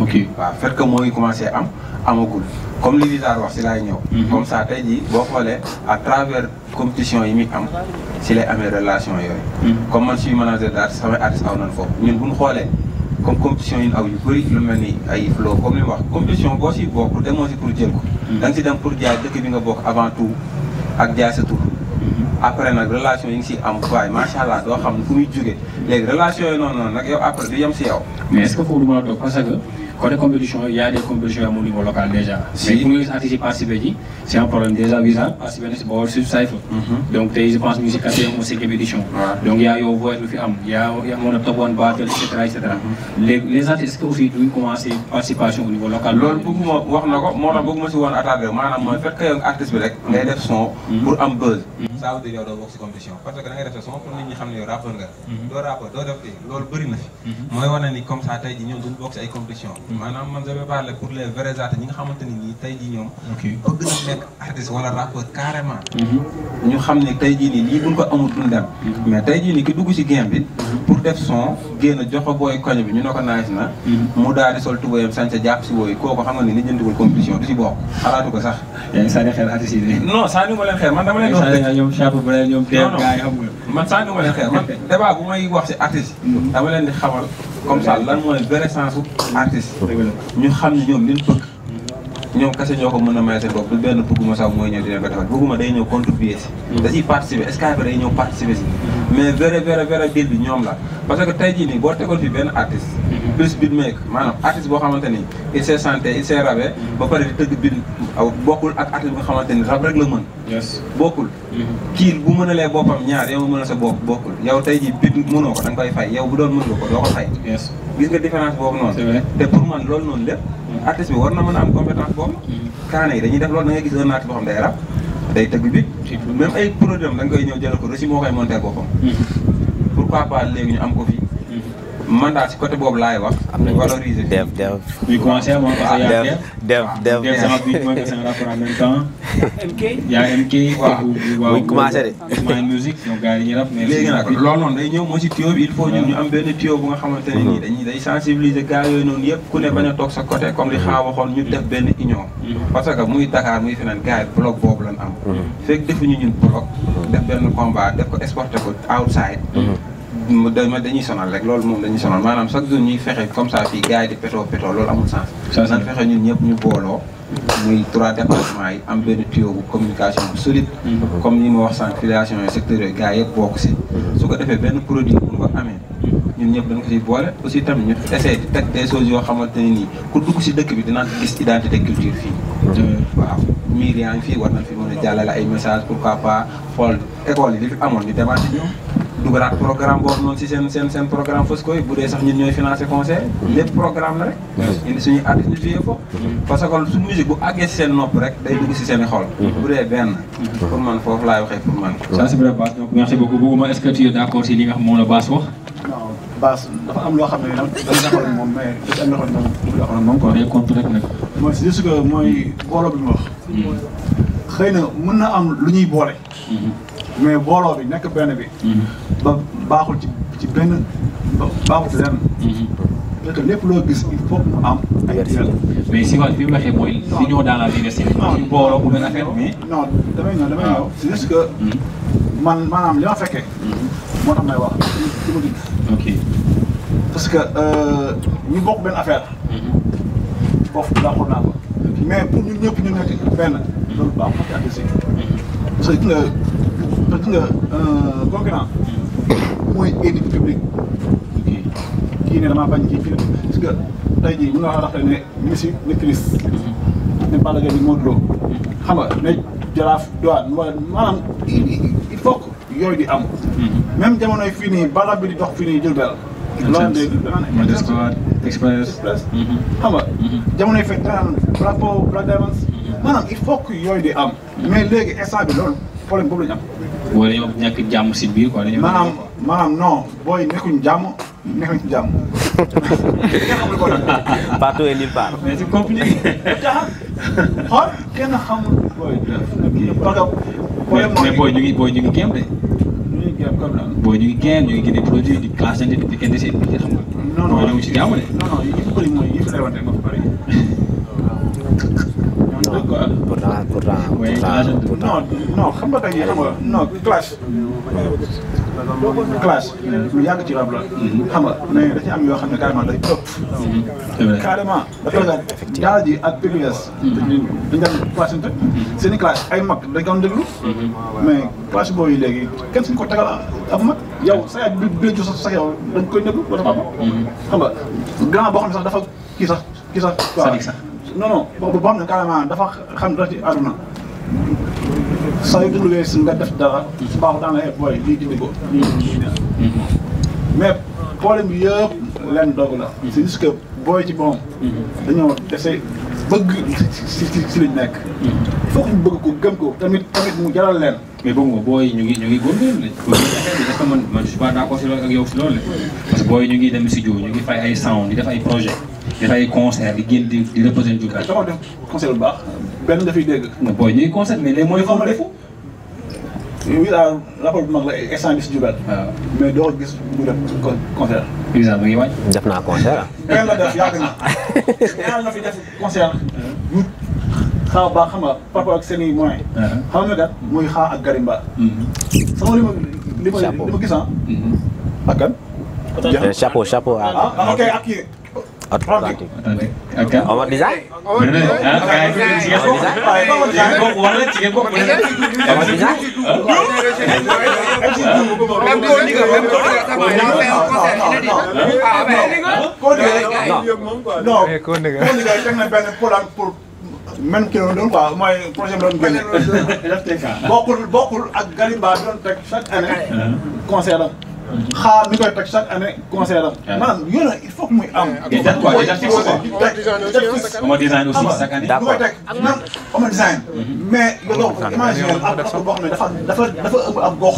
ok waaw fait que moo ngi commencé am amagul comme li Lizar wax si laay ñëw comme ça tey jii boo xoolee à travers compétition yi muy am si lay amee relation yooyu comme man suis manager d'artiste samay artiste aw nañ foofu ñun bu ñu xoolee comme compétition yi aw yu bëri lu mel ni ay flow comme li mu wax compétition boo si bokk demoo si pour jël ko da nga si dem pour jaay dëkk bi nga bokk avant tout ak jaay sa tur après nag relation yi ngi si am waaye macha allah doo xam fu muy jógee léegi relation yi noonu nag yow après du yem si yow mais est-ce que foofu du ma la toog parce que côté compétition il y a des compétitions au niveau local déjà. Si. Mais pour les artistes participer ji c'est un problème déjà visa participer na si Baol sur Cypher. Donc tey je pense musique 4e ou 5e édition. Donc yaa yow voix lu fi am yaa mën a top one battle et cetera et cetera. Les artistes est-ce que aussi duñ commencer participation au niveau local. loolu bëgguma wax na ko moo tax bëgguma si woon attardé maanaam mooy fait que yow artiste bi rek ngay def son pour am buzz. ça veut dire yow doo bokk si compétition parce que da ngay def sa son pour nit ñi xam ne yow rappeur nga. doo rappeur doo def loolu bëri na fi. mooy wane ni comme ça tey jii ñoom duñ bokk si ay compétition maanaam man je vais parler pour les vrais artistes ñi nga xamante ni nii tey jii ñoom. bëgg na nekk artiste wala rappeur carrément. ñu xam ne tey jii nii lii buñ ko amul duñ dem. mais tey jii nii ki dugg ci game bi. pour def son génn jox ko booy koñ bi ñu ne ko nice na. mu daal di sol tubéyam sañ sa jàpp si wooyu kooku xam nga ni li jëndiwul compétition du si bokk xalaatu ko sax. yaa ngi sànni xel artistes yi non sànni ma leen xel man dama leen wax dëgg ñoom chapeau ba ñoom teew gars yi xam nga. man sànni ma leen xel man débat bu may wax si artiste dama leen di xamal comme ça lan mooy vrai sens su artiste ñu xam ne ñoom liñ bëgg ñoom kese ñoo ko mën a may seen bopp du benn bëgguma sax mooy ñëw di leen ko defal bëgguma day ñëw contribuer si da ciy participer Skype day ñëw participer si mais vrai deal bi ñoom la parce que tey jii nii boo tegoon fi benn artiste plus beatmaker maanaam artiste boo xamante ni il s'est santé il s'est rabé ba pare di tëgg beat bokkul ak artiste boo xamante ni rab rek la mën bokkul kii bu mënalee boppam ñaar yow nga mën a sa bopp bokkul yow tey jii beat mënoo ko da nga koy fay yow bu doon mën nga ko doo ko fay gis nga différence boobu noonu te pour man loolu noonu lépp artiste bi war na mën a am compétence boobu kaane yi dañuy def loolu da ngay gis un artiste boo xam day rap day tëgg bi même ay produit am da nga koy ñëw jël ko reçu moo koy monter boppam pourquoi pas léegi ñu am ko fii man daal si côté boobu laay wax. am nañu valoriser dev. ñu commencé à dev sama beat mooy que c'est un rapport en même temps. y a MK. waaw buñ commencé de. Ismaël musique donc gars yi dañuy rap mais. léegi nag loolu noonu day ñëw moo si tuyau bi il faut ñun ñu am benn tuyau bu nga xamante ne nii dañuy day sensibiliser gars yooyu noonu yëpp ku ne bañ a toog sa côté comme li xaa waxoon ñu def benn union. parce que muy Dakar muy feneen gars yi bloc boobu lañ am. fekk defuñu ñun bloc def benn combat def ko exporté ko outside. dañuy sonal rek loolu moom dañuy sonal maanaam chaque jour ñuy fexe comme ça fii gars yi di pétoo loolu amul sens. nan fexe ñun ñëpp ñu booloo. muy 3 départements yi am benn tuyau bu communication bu solide. comme ni ma wax sànq filiation yi secteurs yooyu gars yëpp bokk si. su ko defee benn produit bu ñu ko amee. ñun ñëpp dañ ko siy boole aussi tamit ñu essayer di teg des choses yoo xamante ne nii ku dugg si dëkk bi dinaa gis identité culture fii. waaw miir yaa ngi fii war nañ fi mën a jàllale ay messages pourquoi pas xool école yi li fi amoon ñu demaat si ñoom. dugalaat programme boobu noonu si seen programme Fosco yi bu dee sax ñun ñooy financé concert lépp programme la rek. indi suñuy artistes ñu fiyee ko. parce que su musique bu àggee si seen nopp rek day dugg si seen i xol. bu dee benn. pour man foofu laay waxee pour man. ça c'est vrai Bass donc merci beaucoup bëgguma est-ce que tu es d'accord si li nga xam moom la Bass wax. non Bass dafa am loo xam ne dañu d'accord ak moom mais dafa am loo xam ne moom du d'accord ak moom quoi. day compte rek nag. mooy c'est juste que mooy booloo bi mu wax. xëy na mën na am lu ñuy boole. mais booloo bi nekk benn bi. ba baaxul ci benn baaxul ci lenn. parce que lépp loo gis il faut que mu am ay digal. mais si wàllu bi mu waxee mooy l'union dans la diversité. non booloo bu benn affaire mais. non damay ñëw c'est juste que maanaam li ma fekkee. moo tax may wax ci ma dugg. ok parce que ñu bokk benn affaire. foofu d'accord naa ko. mais pour ñun ñëpp ñu nekk benn. loolu baaxul ci àdduna si. parce que nga concurrent mooy aide publique kii ne damaa bañ kii fii parce que tey jii mën nga wax ne ministre ne Chris ne Balla Gaye ni Modou Lo xam nga ne Jaraaf Douane wala maanaam il faut que yooyu di am même jamonoy fii nii bala bi di dox fii nii Diourbel loolu de danaa Express xam nga jamonoy fekk danaan drapeau Black Diamonds maanaam il faut que yooyu di am mais léegi instant bi loolu problème boobu la ñu am. booy dañoo ñàkk jàmm si biir quoi dañoo. maanaam non booy nekkuñ jàmm nekkuñ ci jàmm. partout et nulle part. mais c'est compliqué. xool kenn xamul booy. parce que problème mais booy ñu ngi game de. ñu ngi game comme lan. booy ñu ngi game ñu ngi génne produit di classe di kenn seen biir xam nga. non non ñu ngi ci jàmm de. non non yi fi bëri mooy yi fi lay wante moo fi bëri. non xam nga tey xam nga non clash lu yàgg ci rab la xam nga mais da ci am yoo xam ne carrément day ëpp carrément dafa la daal ji ak PBS dañ daan clashante seen i clash ay mag dañ koon déglu mais clash boobu yi léegi kenn suñu ko tegal ab mag yow sa yaay bi ju sax yow dañ koy déglu wala papa xam nga grand boo xam ne sax dafa kii sax non non boo xam ne carrément dafa xam dara ci àdduna saa yu dundee si nga def dara su baaxul daan la booy lii dindi ko lii mais problème bi yëpp leen doog la c'est juste que booy ci boom dañoo dese bëgg si liñ nekk foog ñu bëgg ko gëm ko tamit mu jaral leen mais boobu nga booy ñu ngi góorgóorlu est-ce que man je suis pas d'accord si loolu ak yow si loolu la parce que booy ñu ngi dem studio ñu ngi fay ay sound di def ay projet dafay concert di génn di représenter Diourbel. dama def concert bu baax benn nga fiy dégg. non booy ñuy concert mais léegi mooy foofu defu. Wizard rapport bu mag la instant bi si Diourbel. waaw mais doo ko gis mu def concert. Wizard mu ngi wàññi. def naa concert benn la def yàgg na. ñaar na fi def concert. yu xaw baax xam nga par rapport ak seen i moyens. xam nga kat muy xaa ak Garimba. sama li ma gis ak kan. chapeau ok ak kii. Atlantique ak kan. Omar Design Omar Design. non teg na benn programme pour même kii la doon quoi mooy projet bi doon génne. bokkul ak Garimba doon teg chaque année concert am. xaar mi koy teg chaque année concert am. maanaam yooyu il faut que muy am. Omar Design aussi chaque année. d'accord koy teg même Omar Design. mais yow imaginer ab gox boo xam ne dafa ëmb ab gox.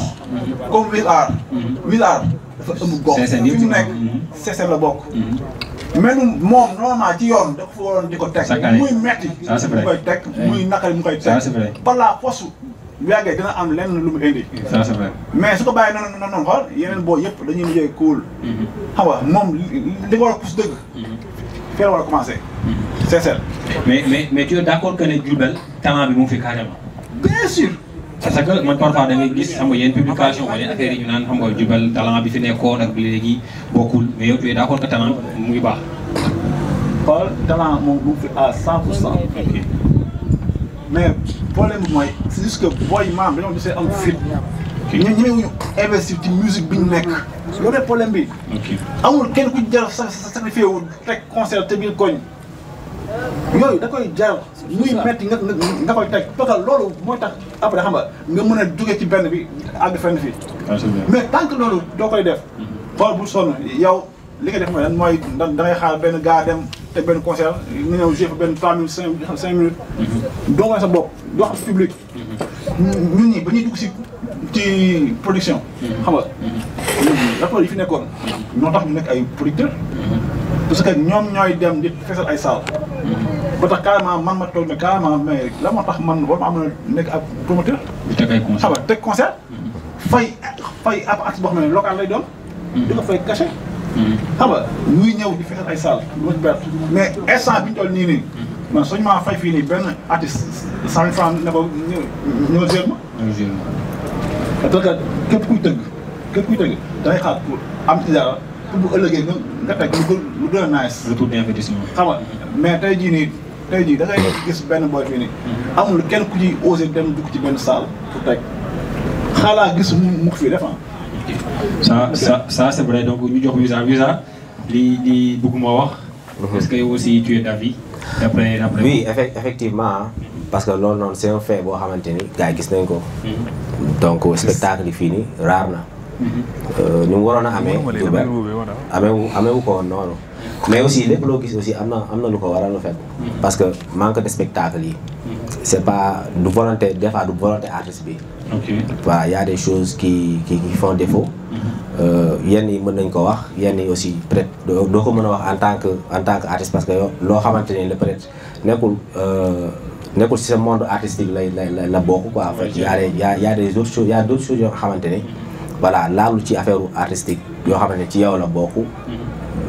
comme Wizard. Wizard dafa ëmb gox. fi mu nekk CSM la bokk. mais moom normalement ci yoon dafa fa waroon di ko teg. muy metti mu koy teg muy naqari mu koy teg. par la force bu yàggee dina am lenn lu mu indi. ça c'est vrai. mais su ko bàyyee noonu xool yeneen boo yëpp dañuy mujjee cool. xam nga moom li nga war a pousse dëgg. fii la war a commencé. c'est ça. mais tu es d'accord que ne Diourbel talent bi mu fi carrément. bien sûr. parce que man parfois da ngay gis xam nga yenn publication wala yenn affaire yi ñu naan xam nga Diourbel talent bi fi nekkoon ak léegi bokkul mais yow tu es d'accord que talent mu ngi baax. xool talent moom mu ngi fi à 100%. mais problème bi mooy c'est juste que booy maam dañoo gisee am fit. ñun ñemewuñu investir ci musique bi ñu nekk. loolu mooy problème bi. amul kenn ku jar sacrifié wu teg concert te biir koñ. yooyu da koy jar muy metti nga koy teg parce que loolu mooy tax après xam nga mën a jóge ci benn bi àgg fenn fii. mais tant que loolu doo koy def. xool bul sonn yow li nga def mooy da ngay xaar benn gars dem te benn concert nga ñëw jouer fa benn 3 minutes 5 minutes. doo koy sa bopp doo xam public. ñun ñi ba ñuy dugg ci production. xam nga rapport yi fi nekkoon ñoo tax ñu nekk ay producteurs. parce que ñoom ñooy dem di fesal ay salle. ba tax carrément man ma toog ne carrément mais la moo tax man war ma am na nekk ab promoteur. di teg ay concert xam nga teg concert. fay ab artiste boo xam ne local lay doon. di ko fay cachet. xam nga ñuy ñëw di fesal ay salle du ma ci perte mais instant bi ñu toll nii man suñu maa fay fii nii benn artiste 100 francs ne ko ñëw gérer ma. parce que képp kuy tëgg da ngay xaar pour am ci dara pour bu ëllëgee nga teg lu gën a nice. retour d'investissement. xam nga mais tey jii da ngay gis benn boy fii nii. amul kenn ku ci osé dem dugg ci benn salle pour teg xaalaa gis mu fi def ça c'est vrai donc ñu jox Wizard li bëgguma wax. est-ce que yow aussi tu es d'avis d'après oui effectivement parce que loolu noonu c'est un fait boo xamante ni gars yi gis nañ ko. donc spectacle yi fii nii raar na. ni mu waroon a amee. Diourbel ameewu ko woon noonu. mais aussi lépp loo gis aussi am na lu ko waral en fait. parce que manque de spectacle yi. c'est pas du volonté des fois du volonté artiste bi. ok voilà y a des choses qui font défaut. yenn yi mën nañ ko wax yenn yi aussi peut-être doo ko mën a wax en tant que artiste parce que loo xamante ni peut-être nekkul ci sa monde artistique la bokk quoi. en fait y a des autres choses y a d'autres choses yoo xamante ni voilà laalu ci affaire artistique yoo xamante ni ci yow la bokk.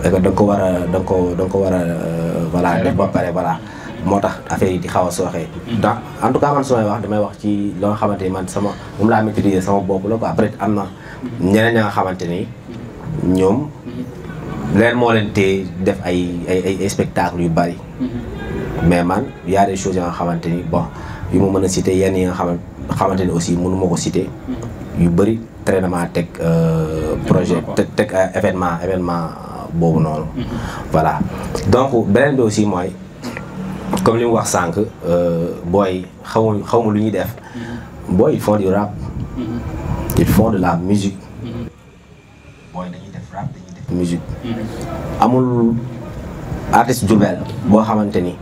et que da nga ko war a voilà def ba pare voilà. moo tax affaire yi di xaw a sooxee. donc en tout cas man su may wax damay wax ci loo xamante ni man moom laa maîtriser sama bopp la quoi après am na ñeneen ña nga xamante ni ñoom leen moo leen téye def ay spectacle yu bari. mais man y a des choses yoo nga xamante ni bon yu ma mën a citer yenn yi nga xamante ni aussi mënu ma ko citer. yu bari très dama teg projet teg événement boobu noonu. voilà donc beneen bi aussi mooy. comme li mu wax sànq booy xaw ma lu ñuy def booy ils font du rap. ils font de la musique. booy dañuy def rap dañuy def musique. amul artiste Diourbel boo xamante ni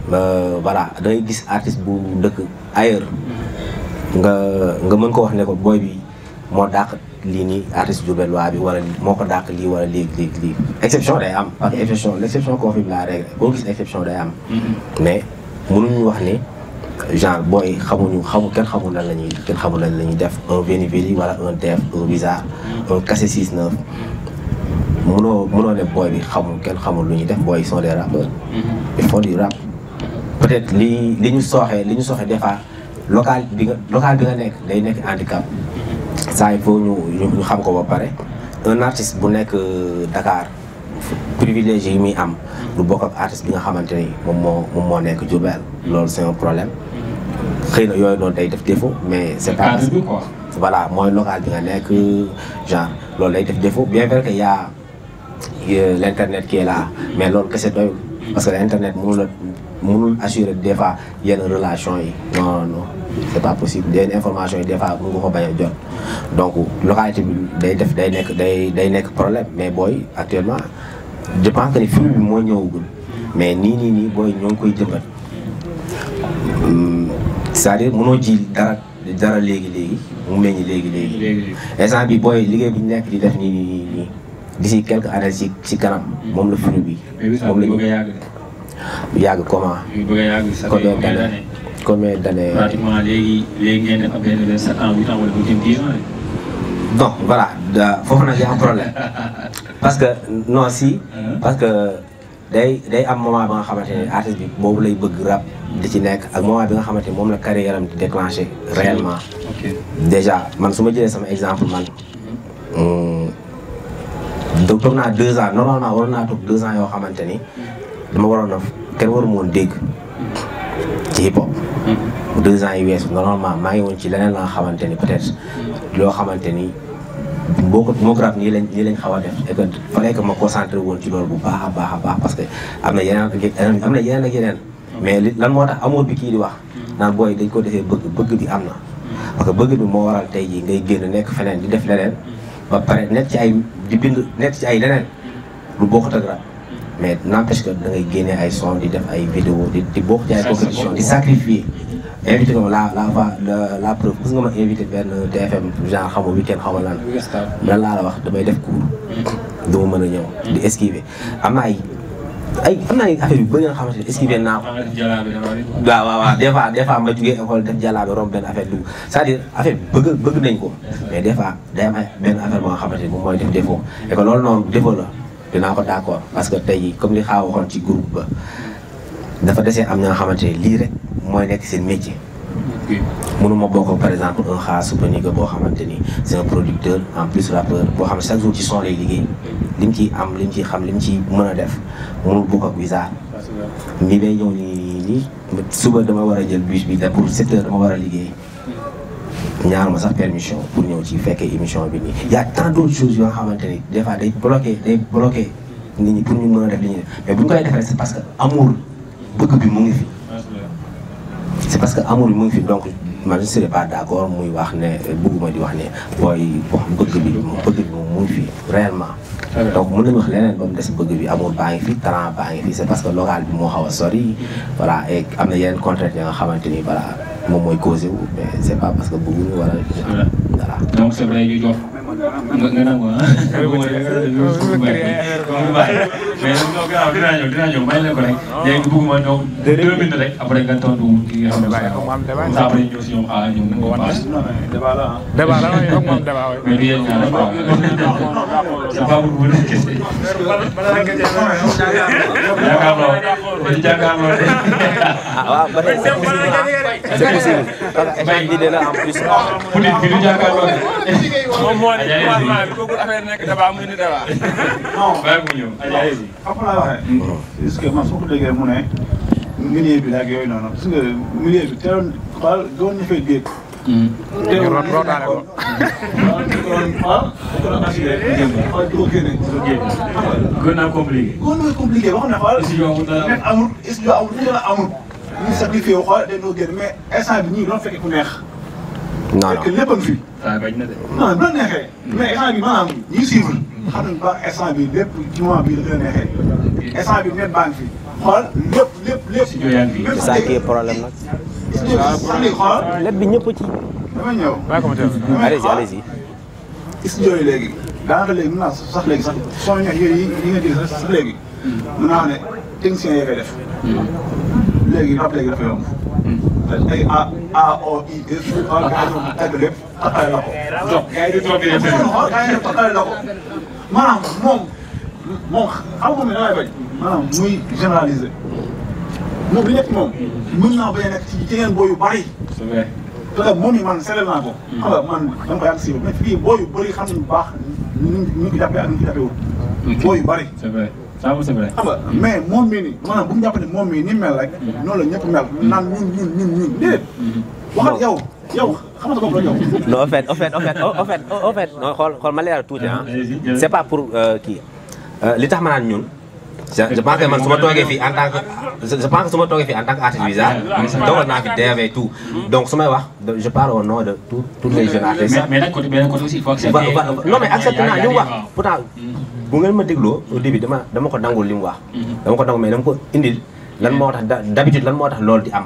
voilà da ngay gis artiste bu dëkk ailleurs nga mën ko wax ne ko booy bi moo dàq lii nii artiste Diourbellois bi wala moo ko dàq lii wala lii exception day am parce que exception l'exception confirme la règle boo gis exception day am mais mënuñu wax ni genre booy kenn xamul lan la ñuy def un Veni Vidi wala un Def un Bizarre un Cassé 6-9 mënoo ne booy bi kenn xamul lu ñuy def booy ils sont des rappeurs ils font du rap peut-être li ñu sooxee des fois local bi nga nekk day nekk handicap ça il faut ñu xam ko ba pare un artiste bu nekk Dakar privilégié yi muy am du bokk ak artiste bi nga xamante ni moom moo nekk Diourbel loolu c'est un problème xëy na yooyu noonu day def défaut mais c'est pas voilà mooy local bi nga nekk genre loolu day def défaut bien vrai que y a l'internet qui est là mais loolu kese doyul parce que l'internet mënul assurer des fois yenn relation yi non c'est pas possible yenn information yi des fois mën nga ko bañ a jot donc localité bi day nekk problème mais booy actuellement je pense que ni film bi moo ñëwagul mais nii booy ñoo ngi koy jëmbat c'est-à-dire mënoo ji dara léegi mu meññ léegi instant bi booy liggéey bi ñu nekk di def nii d'ici quelques années ci kanam moom la film bi moom la ñu yàgg comment combien d'années pratiquement léegi ngeen def benn 7 ans 8 ans wala bu 10 ans donc voilà foofu nag y a un problème parce que non si parce que day am moment ba nga xamante ne artiste bi boobu lay bëgg rap di ci nekk ak moment bi nga xamante ne moom la carrière am di déclenché réellement déjà man su ma jëlee sama exemple man donc toog naa 2 ans normalement waroon naa toog 2 ans yoo xamante ni dama waroon a kenn waru ma woon dégg ci hip hop 2 ans yi weesu normalement maa ngi woon ci leneen la nga xamante ni peut-être loo xamante ni moo rap nii lañ xaw a def et que fallait que ma concentré woon ci loolu bu baax a baax parce que am na yeneen ak yeneen mais lan moo tax amour bi kii di wax naan booy dañ ko defee bëgg bi am na parce que bëgg bi moo waral tey jii ngay génn nekk feneen di def leneen ba pare nekk ci ay leneen lu bokkut ak rap mais n'empêche que da ngay génnee ay son di def ay vidéo di bokk ci ay compétition di sacrifier invité nga ma la preuve gis nga ma invité benn TFM genre xamu week-end xaw ma lan laa la wax damay def cours dama mën a ñëw di esquiver am na ay affaire yu bëri nga xamante ne esquiver naa ko waaw des fois ma jugee école def jàllaabe romb benn affaire dugg c'est-à-dire affaire bëgg nañ ko mais des fois day am benn affaire boo nga xamante ne moom mooy def défaut et que loolu noonu défaut la dinaa ko d'accord parce que tey jii comme li xaaw waxoon ci groupe ba dafa desee am ñoo xamante ne lii rek mooy nekk seen métier mënuma bokk par exemple un xaar Supaniga boo xamante ni c'est un producteur en plus rappeur boo xam ne chaque jour ci son lay liggéey lim ciy am lim ciy xam lim ciy mën a def mënul bokk ak Bizarre mi day ñëw nii suba dama war a jël bus bi pour 7 heures dama war a liggéey ñaar ma sax permission pour ñëw ci fekkee émission bi nii y a tant d'autres choses yoo xamante ni des fois day bloqué nit ñi pour ñu mën a def li ñuy def mais bu ñu koy defee c'est parce que amour bëgg bi mu ngi fi c'est parce que amour bi mu ngi fi donc man je ne serais pas d'accord muy wax ne bëgguma di wax ne booy wax bëgg bi moom mu ngi fi réellement donc mën nañu wax leneen ba mu des bëgg bi amour baa ngi fi talent baa ngi fi c'est parce que local bi moo xaw a sori voilà et am na yeneen contraintes yi nga xamante ni voilà moom mooy causé wu mais c'est pas parce que bëgguñu wala voilà donc c'est vrai ñu jox nga nangu mais non gannaaw dinaa ñëw may leen ko rek léegi bëgguma ñëw 2 minutes rek après nga tontu ki nga xam ne ça après ñëw si ñoom xaaral ñoom nañ ko paas débat la mais du yéen ñaar quoi c'est pas pour vous kese jàkkaarloo dañu jàkkaarloo de waaw ba tey c'est possible parce que échange d'idées la en plus peut-être bi du jàkkaarloo de moom moo ne commencement bi bëggul affaire nekk débat muy ni débat. non bàyyi mu ñëw allez-y. xam nga laa waxee. est-ce que man su ko déggee mu ne milieu bi ak yooyu noonu parce que milieu bi teeloon xool doon ñu fay géej. teeloon rootaale ko. doon assuré xool di ko génne. gën naa compliqué. gën naa compliqué boo xam ne xool. studio amul dara net amul studio amul fu mu la amul. ñu sacrifié wu xool dañoo génn mais instant bi ñii doon fekk ku neex. non fekk lépp a ngi fi. ah bañ na de. non bu la neexee. mais instant bi maanaam ñi suivre xam nañu ba instant bi lépp ci moment bii la gën a neexee. instant bi net baa ngi fi. xool lépp. studio yaa ngi fi. c'est ça qui est problème nag. studio bi xool. lépp bi ñëpp ci. damay ñëw. bàyyi ko ma teel. allez-y. studio yi léegi daanaka léegi mën naa sax léegi sax son yi nga dégg sax léegi mën naa wax ne techniciens yi koy def léegi rap léegi dafa yomb ay AOI tagg lépp takkale la ko gars yi di takkale la ko maanaam moom xam nga ne damay bañ maanaam muy généraliser moom li nekk moom mën naa bañ a nekk ci yeneen booy yu bari c'est vrai parce que moom yi man seetlu naa ko xam nga man dama koy àgg si mais fii booy yu bëri xam nañu bu baax ñu ko jàppee ak ñu ko jàppewul booy yu bëri c'est vrai ça c'est vrai xam nga mais moom mii nii maanaam bu ñu jàpp ne moom mii ni mel rek noonu la ñëpp mel naan ñun déedéet waxal yow xamata ko yow non en fait non xool ma leeral tuuti ah c'est pas pour kii li tax ma naan ñun je pense que man su ma toogee fii en tant que je pense que su ma toogee fii en tant que artiste bizarre toogal naa fi DV et tout donc su may wax je parle au nom de tous les jeunes artistes. mais nag côté aussi il faut accepter. non mais accepté naa li mu wax pourtant bu ngeen ma dégloo au début dama ko nangul li mu wax. dama ko nangul mais dama ko indil lan moo tax d'habitude lan moo tax loolu di am.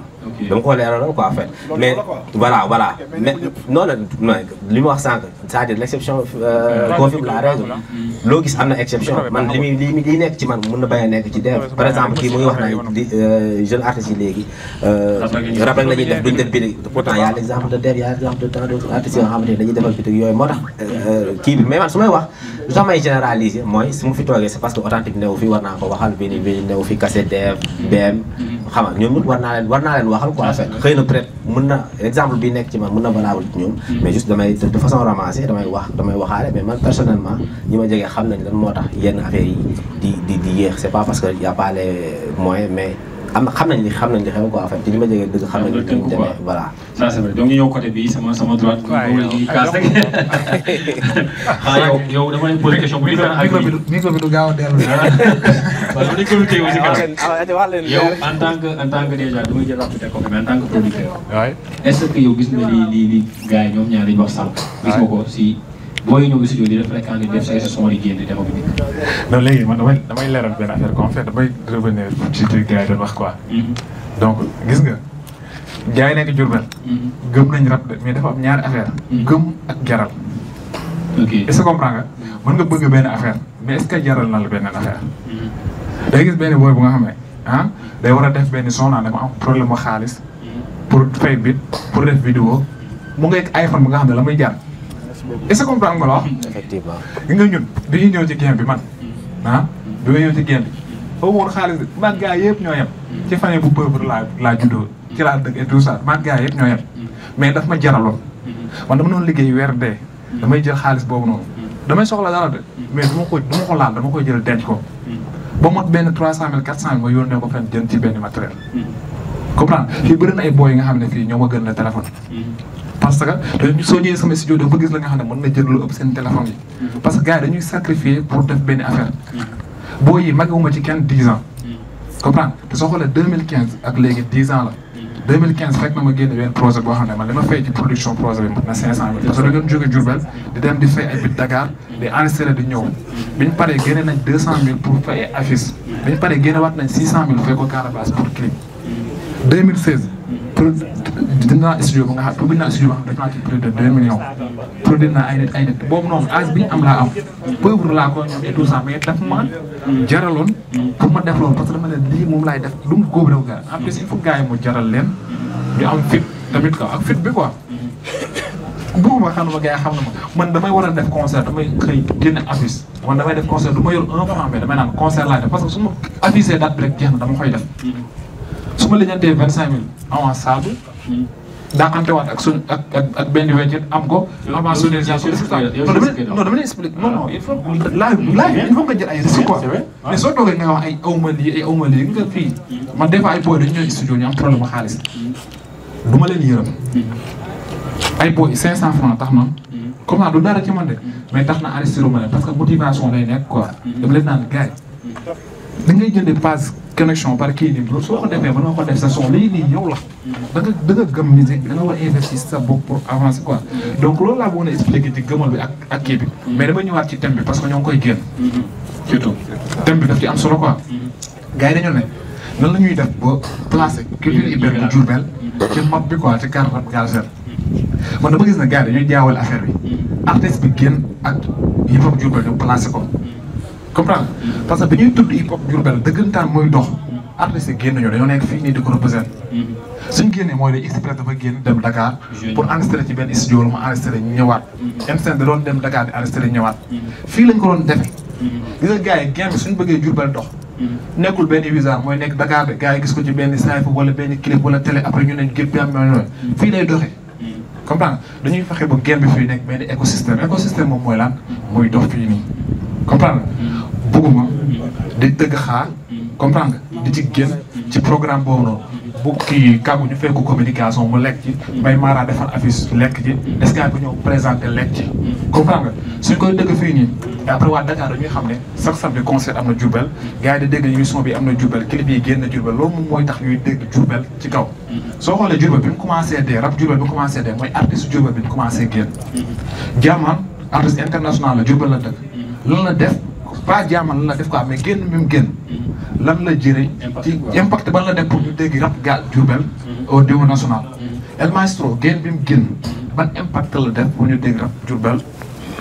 dama ko leeralal quoi en fait mais voilà mais non li ma wax sànq c'est-à-dire l'exception confirme la règle loo gis am na exception man li nekk ci man mun na bañ a nekk ci def par exemple kii mu ngi wax na di jeune artistes yi léegi rap rek la ñuy def duñ def bitig pourtant y a l'exemple de Dev y a l'exemple de tant d'autres artistes yoo xamante ne dañuy defal bitig yooyu moo tax kii bi mais man su may wax lu tax may généraliser mooy su ma fi toogee c'est parce que authentique newu fi war naa ko waxal bi newu fi cassette Dev BM xam nga ñoom it war naa leen waxal quoi en fait xëy na peut-être mën na exemple bi nekk ci man mën na valable ci ñoom mais juste damay de façon ramassée damay waxaale mais man personnellement ñi ma jege xam nañ lan moo tax yenn affaires yi di yéex c'est pas parce que y a pas les moyens mais xam nañ li xew quoi en fait ñi ma jege dëgg xam nañ li ñu demee voilà. ça c'est vrai donc ñu ñëw côté bi sama droite. waaw yow dama lay poser question bu ñu micro bi du gaaw a dellu. waaw dama lay communiquer aussi yow en tant que déjà damay jël rapide ko mais en tant que producteur. est-ce que yow gis nga li gars yi ñoom ñaar dañu wax sànq. gis nga ko si booy ñëw studio di def fréquent def say son di génn di dem ak nit. non léegi man damay leeral benn affaire en fait damay revenir ci li gars yi doon wax quoi. donc gis nga gars yi nekk Diourbel. gëm nañ rap mais dafa am ñaari affaire gëm ak jaral. ok est-ce que comprends nga mën nga bëgg benn affaire mais est-ce que jaral na la benn affaire. day gis benn booy bu nga xam ne day war a def benn son naan dama am problème mu xaalis pour fay bit pour def vidéo mu ngi iPhone bu nga xam ne la muy jar. est-ce que comprendre nga la wax. effectivement. gi nga ñun dañuy ñëw ci game bi man bi nga ñëw ci game bi foo woon xaalis bi man gars yëpp ñoo yem. ci famille bu pauvre laa juddoo ci laa dëkk et tout ça man gars yëpp ñoo yem. mais daf ma jaraloon. man dama doon liggéey weer dee. damay jël xaalis boobu noonu. damay soxla dara de mais du ma ko laal dama koy jël denc ko. ba mot benn 300000 400000 ma yónnee ko fenn jënd ci benn matériel. comprendre fii bëri na ay boy yi nga xam ne fii ñoo ma gën la téléphone. parce que soo ñëwee sama studio dafa gis la nga xam ne mën na jël lu ëpp seen téléphone yi. parce que gars yi dañuy sacrifier pour def benn affaire. boo yi magewuma ci kenn 10 ans. comprendre te soo xoolee 2015 ak léegi 10 ans la. 2015 fekk na ma génne benn projet boo xam ne man li ma fay ci production projet bi mat na 500000. parce que da ngeen jóge Diourbel di dem di fay ay bit Dakar di enregistré di ñëw. bi ñu paree génne nañ 200000 pour fay ay affiches. bi ñu paree génne waat nañ 600000 fay ko carapace pour clip. 2016. dinaa studio bu nga xam public naa studio boo xam dañu ci plus de 2 millions. produit naa ay nit boobu noonu âge bi ñu am laa am. pauvre laa ko ñoom et tout ça mais daf ma jaraloon pour ma def loolu parce que dama ne lii moom laay def du mu góob réew gars en plus il faut gars yi mu jaral leen ñu am fit tamit quoi ak fit bi quoi. bëgguma xam ne gars yi xam na ma man damay war a def concert damay xëy génne affiche man damay def concert du ma yor 1 franc mais damay naan concert laay def parce que su ma affiché date bi rek jeex na dama koy def. su ma lijjantee 25000 avance saabu. daaxantewaat ak benn weccet am ko. avance sonorisation non dama lay expliquer non il faut il faut nga jël ay risques quoi. mais soo toogee nga wax ay awma lii nga fii man des fois ay boy dañu ñëw studio ñu am problème mu xaalis. du ma leen yërëm. ay boy 500 francs tax na. comment du dara ci man de mais tax na arrêté ma leen parce que motivation lay nekk quoi. dama leen naan gars yi da ngay jëndee passe connexion par kii nii soo ko defee mën nga ko def sa son lii nii yow la. da nga gëm musique bi da nga war a investir sa bopp pour avancer quoi. donc loolu laa bëggoon a expliquer ci gëmal bi ak kii bi. mais dama ñëwaat ci thème bi parce que ñoo ngi koy génn. surtout thème bi daf ci am solo quoi. gars yi dañoo ne nan la ñuy def ba placer culture urbaine bu Diourbel ci map bi quoi ci carte Galsen. man dama gis ne gars yi dañuy jaawal affaire bi. artiste bi génn ak hip hop Diourbel ñu placé ko comprendre parce que bi ñuy tudd hip hop Diourbel dëggantaan mooy dox artistes yi génn ñu dañoo nekk fii nii di ko représenté suñ génnee mooy day express dafa génn dem Dakar pour enregistrer ci benn studio la mu enregistré ñëwaat MC da doon dem Dakar di enregistré ñëwaat fii lañ ko doon defee gis nga gars yi game bi suñu bëggee Diourbel dox nekkul benn Wizard mooy nekk Dakar de gars yi gis ko ci benn snipe wala benn clip wala télé après ñu ne gépp am na fii lay doxee comprendre dañuy fexe ba game bi fii nekk benn écosystème moom mooy lan mooy dox fii nii comprendre bugguma di tëgg xaar comprendre nga di ci génn ci programme boobu noonu bu kii kàggu ñu fekk communication mu lekk ci Mbaye Mara defar affiche lekk ci Skype bu ñëw présenté lekk ci comprendre nga suñ koy dëgg fii nii après waa Dakar dañuy xam ne chaque samedi concert am na Diourbel gars yi di dégg émission bi am na Diourbel clip yi génn Diourbel loolu moom mooy tax ñuy dégg Diourbel ci kaw soo xoolee Diourbel bi mu commencé dee rap Diourbel bi mu commencé dee mooy artiste Diourbel bi ñu commencé génn Jaamaan artiste international la Diourbel la dëkk lan la def pas Jaamaan lan la def quoi mais génn mi mu génn lan la jëriñ ci impact ban la def pour ñu dégg rap ga Diourbel au niveau national El Maestro génn bi mu génn ban impact la def pour ñu dégg rap Diourbel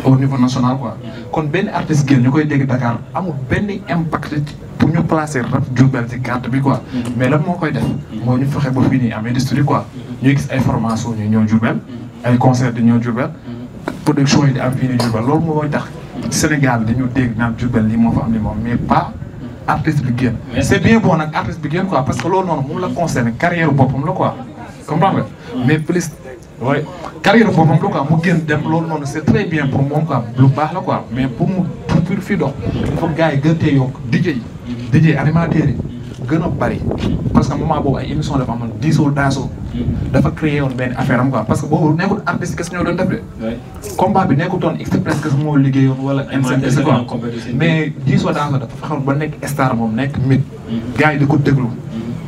au niveau national quoi kon benn artiste génn ñu koy dégg Dakar amul benn impact pour ñu placer rap Diourbel ci carte bi quoi mais lan moo koy def moo ñu fexe ba fii nii am industrie quoi ñuy gis ay formation ñu ñëw Diourbel ay concert di ñëw Diourbel production yi di am fii nii Diourbel loolu mooy tax Sénégal dañu dégg naan Diourbel lii moo fa am ni moom mais pas artiste bi génn c'est bien bon nag artiste bi génn quoi parce que loolu noonu moom la concerné carrière boppam la quoi comprendre nga mais plus ouais carrière boppam la quoi mu génn dem loolu noonu c'est très bien pour moom quoi lu baax la quoi mais pour fii dox il faut gars yi gën tee yokk DJ animateurs yi gën a bari parce que moment boobu ay émission dafa amoon diisoo daasoo dafa créé woon benn affaire am quoi parce que boobu nekkul artiste kese ñoo doon def de combat bi nekkutoon express kese moo liggéeyoon wala MC quoi mais diisoo daasoo dafa fexoon ba nekk star moom nekk mit gars yi di ko déglu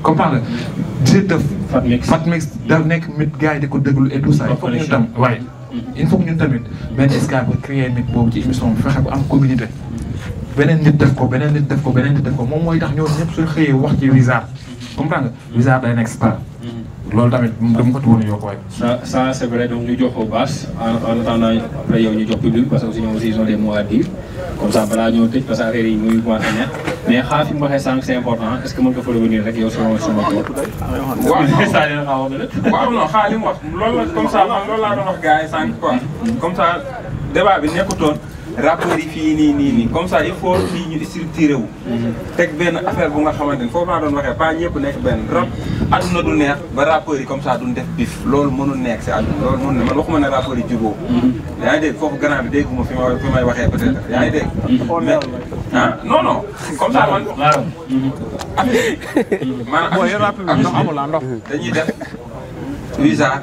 comprendre nga Fatmix da nekk mit gars yi di ko déglu et tout ça il faut que ñun tam waaye il faut que ñun tamit benn Skype ba créé mit boobu ci émission bi fexe ba am communauté beneen nit def ko beneen nit def ko beneen nit def ko moom mooy tax ñoom ñëpp suñu xëyee wax ci Wizard comprendre nga Wizard day nekk star loolu tamit dama ko tuwoon yokk waay. ça c'est vrai donc ñu jox ko base en attendant après yow ñu jox public parce que aussi ñoom aussi ils ont des mots à dire comme ça balaa ñoo tëj parce que affaire yi muy commencé neex mais xaar fi mu waxee sànq c'est important est-ce que mën nga fa revenir rek yow sama tool. waaw non xaar li mu wax loolu la comme ça man loolu laa doon wax gars yi sànq quoi comme ça débat bi nekkutoon. rapport yi fii nii comme ça il faut fii ñu structuré wu. teg benn affaire bu nga xamante ni foofu laa doon waxee pas ñëpp nekk benn rap adduna du neex ba rapport yi comme ça duñ def bif loolu mënul nekk si adduna loolu mënul ne man waxuma ne rapport yi jubóo. yaa ngi dégg foofu gannaaw bi dégguma fi may waxee peut-être yaa ngi dégg. mais ah non comme ça man. maanaam dañuy def Wizard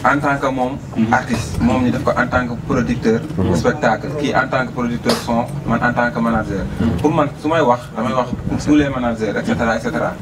en tant que moom artiste moom ñu def ko en tant que producteur spectacle kii en tant que producteur son man en tant que manager pour man su may wax damay wax tous les managers et cetera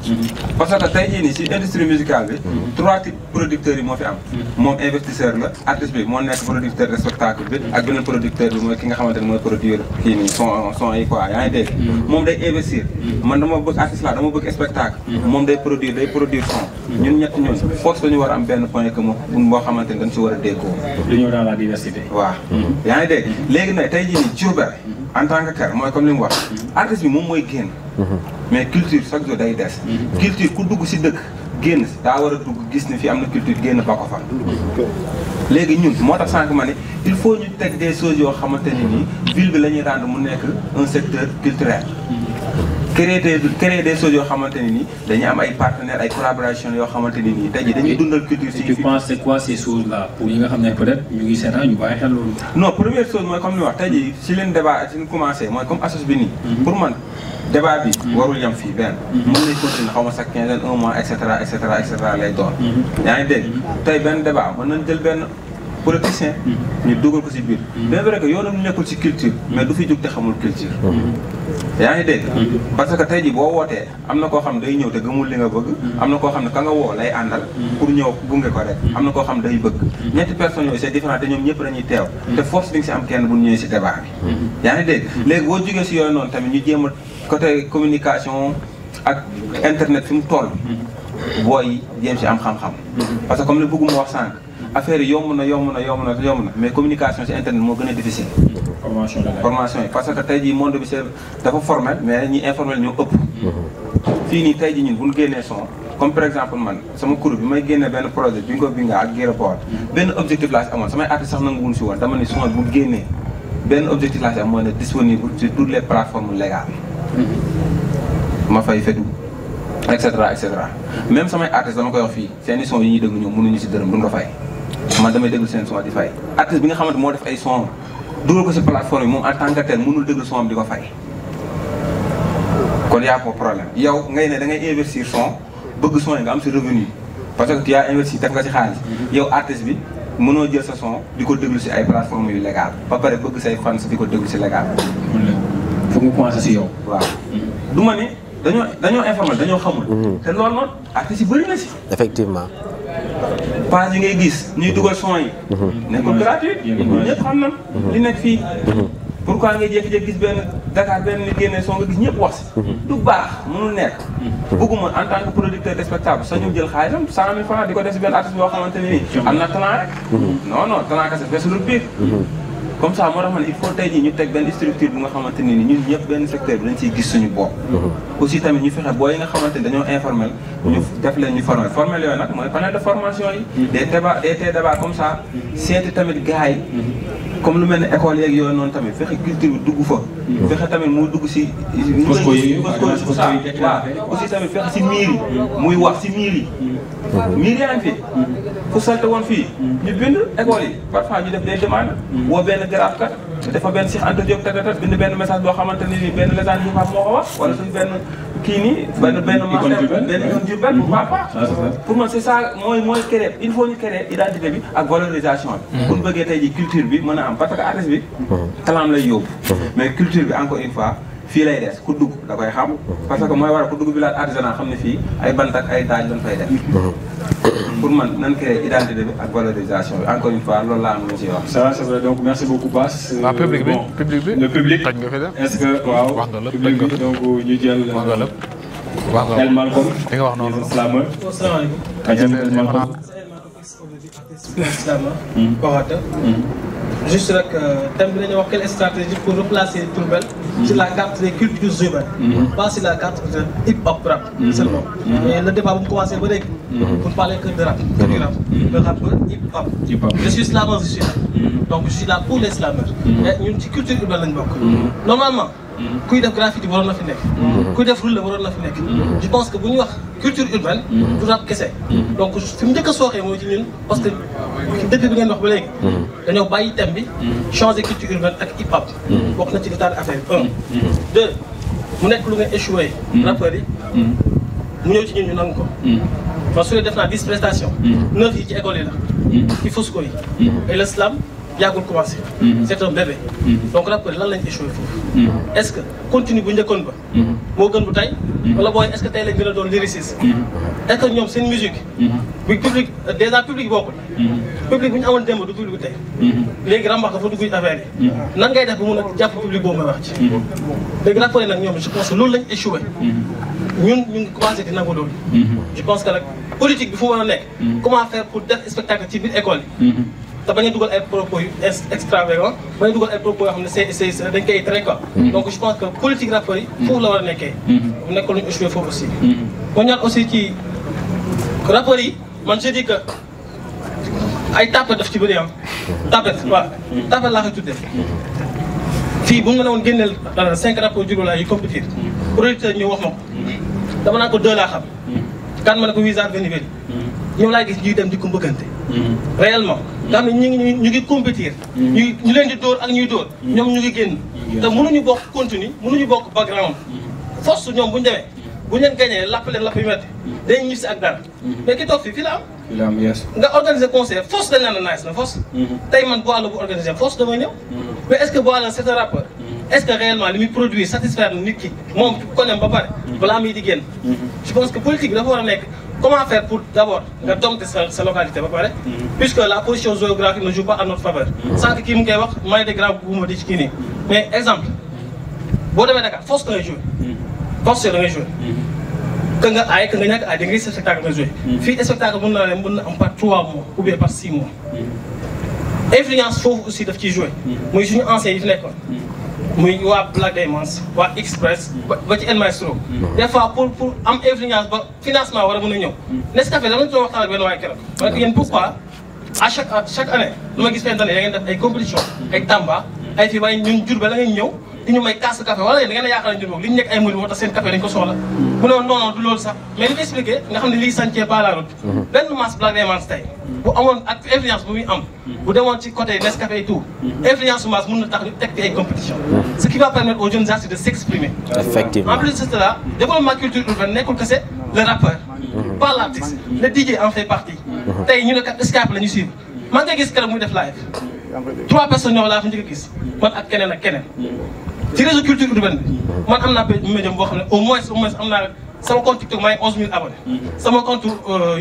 parce que tey jii nii si industrie musicale bi 3 types producteurs yi moo fi am moom investisseur la artiste bi moo nekk producteur de spectacle bi ak beneen producteur bi mooy ki nga xamante ne mooy produire kii nii son yi quoi yaa ngi dégg moom day investir man dama bëgg artiste la dama bëgg spectacle moom day produire son ñun ñett ñooñu force dañu war a am benn point que boo xamante ni dañ si war a déggoo. lu ñëw dans la diversité. waaw. yaa ngi dégg léegi nag tey jii nii Diourbel en tant que car mooy comme li mu wax. artiste bi moom mooy génn. mais culture chaque jour day des. culture ku dugg si dëkk génn si daa war a dugg gis ni fi am na culture génn ba ko fa. léegi ñun moo tax sànq ma ne il faut ñu teg des choses yoo xamante ni nii ville bi la ñuy rendre mu nekk un secteur culturel. créer des choses yoo xamante ni nii dañuy am ay partenaires ay collaboration yoo xamante ni nii tey jii dañuy dundal culture si. tu penses c'est quoi ces choses là pour ñi nga xam ne peut-être ñu ngi seetaan ñu bàyyi xel loolu. non première chose mooy comme li wax tey jii si leen débat si ñu commencé mooy comme assos bi nii. pour man débat bi warul yam fii benn. mën nañ continuer xaw ma sax 15 un mois et cetera lay doon. yaa ngi dégg tey benn débat mën nañ jël benn politicien. ñu dugal ko si biir. bien vrai que yoonam nekkul si culture mais du fi jóg te xamul culture. yaa ngi dégg parce que tey jii boo wootee am na koo xam day ñëw te gëmul li nga bëgg am na koo xam ne ka nga woo lay àndal pour ñëw gunge ko rek am na koo xam day bëgg ñetti personnes yooyu c'est différent te ñoom ñëpp dañuy teew te force di nga si am kenn bu ñëwee si débat bi yaa ngi dégg léegi boo jógee si yooyu noonu tamit ñu jéem a côté communication ak internet fi mu toll booy jéem si am xam-xam parce que comme li bëgguma wax sànq affaire yi yomb na mais communication ci internet moo gën a difficile. formation yi parce que tey jii monde bi c'est dafa formel mais ñi informel ñoo ëpp. fii nii tey jii ñun bu ñu génnee son comme par exemple man sama kuréel bi may génnee benn projet Bingo Binga ak Gera Boy benn objectif laa si amoon samay artistes sax nanguwuñ si woon dama ni son bu génnee benn objectif laa si am mooy ne disponible sur toutes les plateformes légales. ma fay fedu et cetera et cetera même samay artistes dama koy wax fii seen i son yi ñuy déglu ñoom mënuñu si dërëm duñ ko fay man damay déglu seen son di fay artiste bi nga xamante moo def ay son dugal ko si plateforme yi moom en tant que tel mënul déglu son am di ko fay kon yaa ko problème yow ngay ne da ngay investir son bëgg son yi nga am si revenu parce que tu as investi def nga si xaalis yow artiste bi mënoo jël sa son di ko déglu si ay plateformes yu légal ba pare bëgg say fans di ko déglu si légal foog nga commencé si yow waaw du ma ni dañoo informel dañoo xamul te loolu noonu artistes yi bëri na si effectivement page yi ngay gis ñuy dugal son yi nekkul gratuit ñëpp xam na li nekk fii pourquoi ngay jékki-jékki gis benn Dakar benn nit génne son nga gis ñëpp wax si du baax mënul nekk bëgguma en tant que producteur de spectacle sañu jël xaalisam 100 000 francs di ko def si benn artiste boo xamante ne nii am na talent rek non talent kese feesulul biir comme ça moo tax ma ne il faut tey jii ñu teg benn structure bi nga xamante ne ni ñun ñëpp benn secteur bi dañ ciy gis suñu bopp aussi tamit ñu fexe boo yi nga xamante ni dañoo informel ñu def leen ñu formel yooyu nag mooy panel de formation yi des débats comme ça seeti tamit gars yi comme lu mel ne école yeeg yooyu noonu tamit fexe culture bi dugg fa fexe tamit mu dugg si waaw aussi tamit fexe si miir yi muy wax si miir yi miir yaa ngi fi fu salte woon fii ñu bind école yi parfois ñu def des demandes woo benn graphe kat dafa benn Cheikh Anta Diop tatatat bind benn message boo xamante ni nii benn légende hip hop moo ko wax wala suñ benn kii nii benn icône Diourbel pourquoi pas pour moi c'est ça mooy créer il faut ñu créer identité bi ak valorisation bi pour bëggee tey ji culture bi mën a am parce que artiste bi talent lay yóbbu mais culture bi encore une fois fii lay des ku dugg da koy xam parce que mooy waral ku dugg village artisanal xam ne fii ay bant ak ay daaj lañ fay def pour man nan créer identité bi ak valorisation bi encore une fois loolu laa am lu ci wax. ça c'est vrai donc merci beaucoup Bass. waaw public bi le public. toj nga fi def est-ce que waaw wax nga lépp public bi donc ñu jël. wax nga lépp wax nga El Malcolm. li nga wax noonu. slameur. asalaamaaleykum. El Malcolm. orateur. Juste rek thème bi dañuy wax quelle stratégie pour replacer Diourbel sur la carte des cultures urbaines. Pas sur la carte de hip hop rap seulement. Mais le débat bu mu commencé ba léegi. pour parler que de rap que du rap. le rappeur hip hop. Je suis slameur, je suis là. Donc je suis là pour les slameurs. et ñun ci culture urbaine lañ bokk. normalement. kuy def graffiti waroon na fi nekk. kuy def roule waroon na fi nekk. je pense que bu ñuy wax culture urbaine. du rap kese. donc fi mu njëkk a sooxee mooy ci ñun parce que depuis bi ngeen wax ba léegi. dañoo bàyyi thème bi. changer culture urbaine ak hip hop. bokk na ci li taal affaire bi 1. 2 mu nekk lu nga échoué. rappeurs yi. mu ñëw ci ñun ñu nangu ko. parce que def naa 10 prestations. 9 yi ci école yi la. il faut ko yi. et le slam yàggul commencé. c'est un bébé. donc rappeurs lan lañ échoué foofu. est-ce que continue bu njëkkoon ba. moo gën bu tey. wala booy est-ce que tey lañ gën a doon lyriciste. est-ce que ñoom seen musique. bu public déjà public bokkul. public bu ñu amoon démb du public bu tey. léegi rambax dafa dugg affaire yi. nan ngay def ba mun a jàpp public boobu may wax ci. léegi rappeurs yi nag ñoom je pense que loolu lañ échoué. ñun ñu ngi commencé di nangu loolu. je pense que nag politique bi fu mu war a nekk. comment faire pour def spectacle ci biir école yi. te bañ a dugal ay propos yu extravagants bañ a dugal ay propos yoo xam ne c'est dañ koy tere quoi. donc je pense que politique rappeurs yi foofu la war a nekkee. bu nekk lu ñu échoué foofu aussi. moo ñaan aussi ci rappeurs yi man je dis que ay tapet daf ci bëri am. tapet waaw tapet laa koy tuddee. fii bu ñu la woon génneel 5 rappeurs Diourbel yu compétir producteur ñu wax ma ko dama naan ko 2 laa xam. kan ma ne ko Wizard Veniveri ñoom laa gis ñuy dem di ko mbëkkante. réellement nga xam ne ñu ngi compétir. ñu leen di dóor ak ñuy dóor. ñoom ñu ngi génn. te mënuñu bokk continue mënuñu bokk background. force ñoom bu ñu demee bu ñu leen gagné lapp leen lapp yu métti dañuy ñibbi si ak dara. mais ki toog fii la am. fii la am yes. nga organiser concert force dañ naan nice na force. tey man boo àll bu organiser force damay ñëw. mais est-ce que boo àll c'est un rappeur. est-ce que réellement li muy produire satisfaire nit ki moom ko nem ba pare. balaa muy di génn. je pense que politique bi dafa war a nekk. Comment faire pour d'abord nga dompter sa localité ba pare. puisque la position géographique ne joue pas à notre faveur. sànq kii mu ngi koy wax may de grave bu ma di ci kii nii. mais exemple boo demee Dakar force da ngay jouer. force da ngay jouer. que nga aay que nga ñàkk aay da ngay spectacle nga joué. fii spectacle mën na am par 3 mois ou bien par 6 mois. influence foofu aussi daf ciy joué. muy suñu anciens yi fi nekkoon. muy waa Black Diamonds waa Express ba ci El Maestro. des fois pour am influence ba financement war a mën a ñëw. Nescafé dama doon waxtaan ak benn waay keroog. parce que yéen pourquoi à chaque année lu ma gis fenn année da ngeen def ay compétition ay Tamba ay fii waaye ñun Diourbel la ngeen ñëw di ñu may kaas café wala yéen da ngeen a yaakaar ne Diourbel li ñu nekk ay murid moo tax seen café dañ ko soxla. bu ne woon non du loolu sax mais li ñu expliqué nga xam ne lii sàncee pas la route. benn masse Black Diamonds tey bu amoon ak influence bu muy am. bu demoon ci côté Nescafé et tout. influence su masse mën na tax ñu teg ay compétition. ce qui va permettre aux jeunes artistes de s'exprimer. Effectivement. En plus de cela développement culture urbaine nekkul kese le rappeur. pas l'artiste le DJ en fait partie. tey ñu ne kat Skype la ñu suivre man nga gis keroog muy def live 3 personnes ñoo laa fa njëkk a gis man ak keneen ak keneen. ci réseau culture urbaine bi man am naa médium boo xam ne au moins am naa sama compte TikTok maa ngi 11000 abonnés. sama compte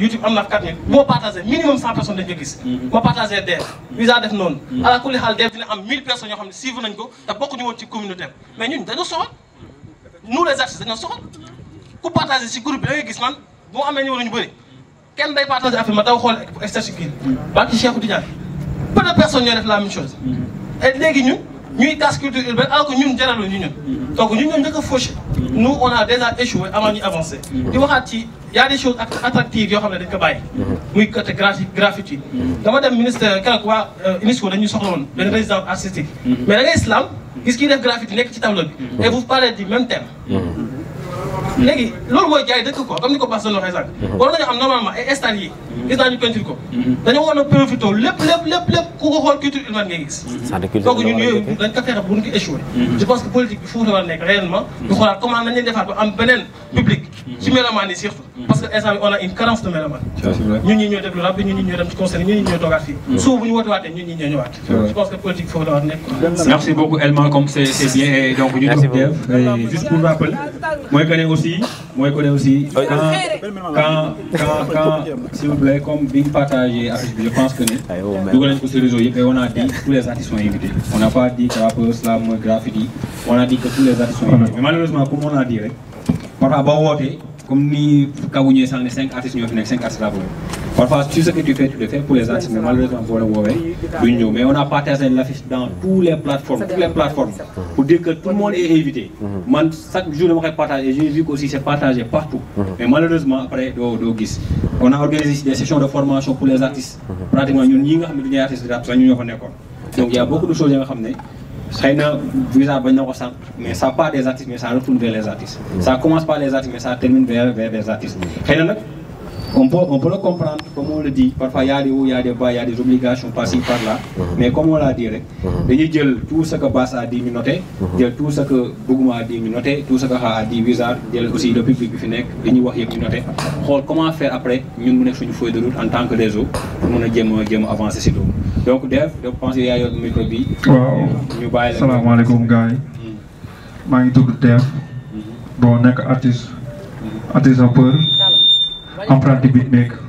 YouTube am naa 4000 bu ma partagé minimum 100 personnes dañ ko gis. ma partagé DER visa def noonu. ala kulli xaal DER dina am 1000 personnes yoo xam ne suivre nañ ko te bokkuñu woon ci communauté mais ñun dañoo soxal nous les artistes dañoo soxal ku partagé si groupe bi da ngay gis man bu ma amee ñëw nañu bëri kenn day partagé affaire ma daw xool statut kii ba ci Cheikh Tidiane peu de personnes ñoo def la même chose. et léegi ñun ñuy tas culture urbaine alors que ñun jaralu ñu ñun. donc ñun ñoo njëkk a fauché. nous on a déjà échoué avant ñu avancer. di waxaat ci y a des choses attractives yoo xam ne dañ ko bàyyi. muy côté graffiti. dama dem ministère keroog waa UNESCO dañuy soxla woon benn résidence artistique. mais da ngay islam gis kii def graffiti nekk ci tableau bi. et vous parlez du même thème. léegi loolu mooy jaay dëkk quoi comme ni ko Bass doon waxee sànq. war nañu am normalement ay stades yi gis naa ñu peinture ko. dañoo war a profité lépp ku ko xool culture urbaine ngay gis. donc ñun yooyu dañ ko fexe bu ñu ko échoué. je pense que politique bi foofu la war a nekk réellement. du xoolaat comment nañ leen defaat ba am beneen public. ci mélomane yi surtout. parce que instant bi on a une carence de mélomane. ñun ñii ñoo déglu rap bi ñun ñii ñoo dem ci concert ñun ñii ñoo toogaat fii. suuf bu ñu woote waatee ñun ñii ñoo ñëwaat. je pense que politique foofu la war a nekk. merci beaucoup El Malcolm c'est bien et donc ñu def juste pour rappel mooy que ne aussi quand s'il vous plaît comme bi ñu partagé affiche bi je pense que ne dugal nañ ko sur réseau yëpp et on a dit tous les artistes sont invités on n'a pas dit que rappeur slam graffiti on a dit que tous les artistes sont invités mais malheureusement comme on a dit rek parfois ba wootee comme ni kabuñee sànq ne 5 artistes ñoo fi nekk 5 artistes rappeurs parfois tout ce que tu le fais pour les artistes mais malheureusement boo la woowee duñ ñëw mais on a partagé l'affiche dans toutes les plateformes pour dire que tout le monde est invité man chaque jour dama koy partagé et j'ai vu que aussi c'est partagé partout mais malheureusement après doo gis on a organisé des sessions de formation pour les artistes pratiquement ñun ñi nga xam ne du ñuy artistes rap sax ñu ñoo fa nekkoon donc il y a beaucoup de choses yi nga xam ne xëy na visa bañ na ko sànq mais ça part des artistes mais ça retourne vers les artistes ça commence par les artistes mais ça termine vers les artistes xëy na nag on peut le comprendre comme on le dit parfois il y a des hauts, il y a des bas, il y a des obligations par-ci par-là mais comme on l'a dit rek dañuy jël tout ce que Bass a dit ñu noté jël tout ce que Bougouma a dit ñu noté tout ce que Kha a dit Wizard jël aussi le public bi fi nekk li ñuy wax yëpp ñu noté xool comment faire après ñun mu nekk suñu feuille de route en tant que réseau pour mën a jéem a avancer si loolu donc Dev je pense que yaa yor micro bi waaw ñu bàyyi la salaamaaleykum gars yi maa ngi tudd Dev bon nekk artiste rappeur apprenti beatmaker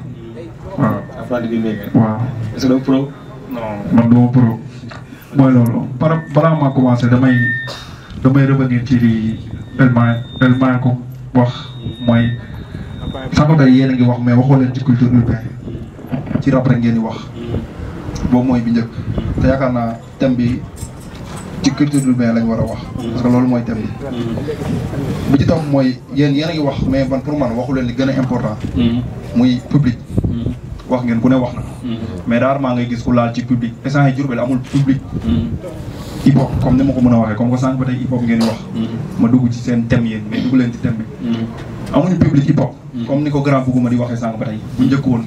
waaw. apprenti beatmaker. waaw. est-ce que doo pro. non man duma pro. mooy loolu balaa maa commencé damay revenir ci li El Malcolm wax mooy sànq tey yéen a ngi wax mais waxoo leen ci culture urbaine ci rap rek ngeen di wax boobu mooy bi njëkk te yaakaar naa thème bi ci culture urbaine lañ war a wax. parce que loolu mooy thème bi ci topp mooy yéen a ngi wax mais ban pour man waxu leen li gën a important. muy public. wax ngeen ku ne wax na. mais rarement ngay gis ku laal ci public instant yi Diourbel amul public. hip hop comme ni ma ko mën a waxee comme que sànq ba tey hip hop ngeen di wax. ma dugg ci seen thème yéen mais dugg leen ci thème bi. amuñu public hip hop. comme ni ko grand Bougouma di waxee sànq ba tey. bu njëkkoon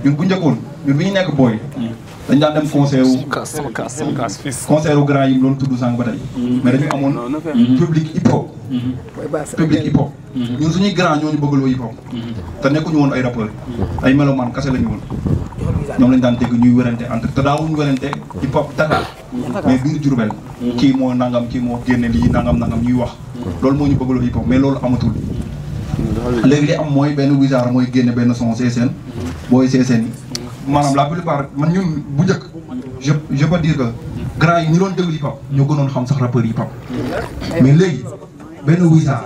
ñun bu njëkkoon ñun bi ñu nekk booy. dañ daan dem concert wu grand yi mu doon tudd sànq ba tey. mais dañu amoon public hip hop. ñun suñuy grand ñooñu bëggaloo hip hop. te nekkuñu woon ay rappeurs. ay melomaan kase lañu woon. ñoom lañ daan dégg ñuy werante entre te daawuñu werante hip hop Dakar. mais biir Diourbel. kii moo nangam kii moo génne lii nangam ñuy wax. loolu moo ñu bëggaloo hip hop mais loolu amatul. léegi li am mooy benn Wizard mooy génne benn son CSN. booy CSN yi. maanaam la plupart man ñun bu njëkk je peux dire que grand yi ñu doon déglu hip hop ñoo gënoon xam sax rappeurs hip hop mais léegi benn Wizard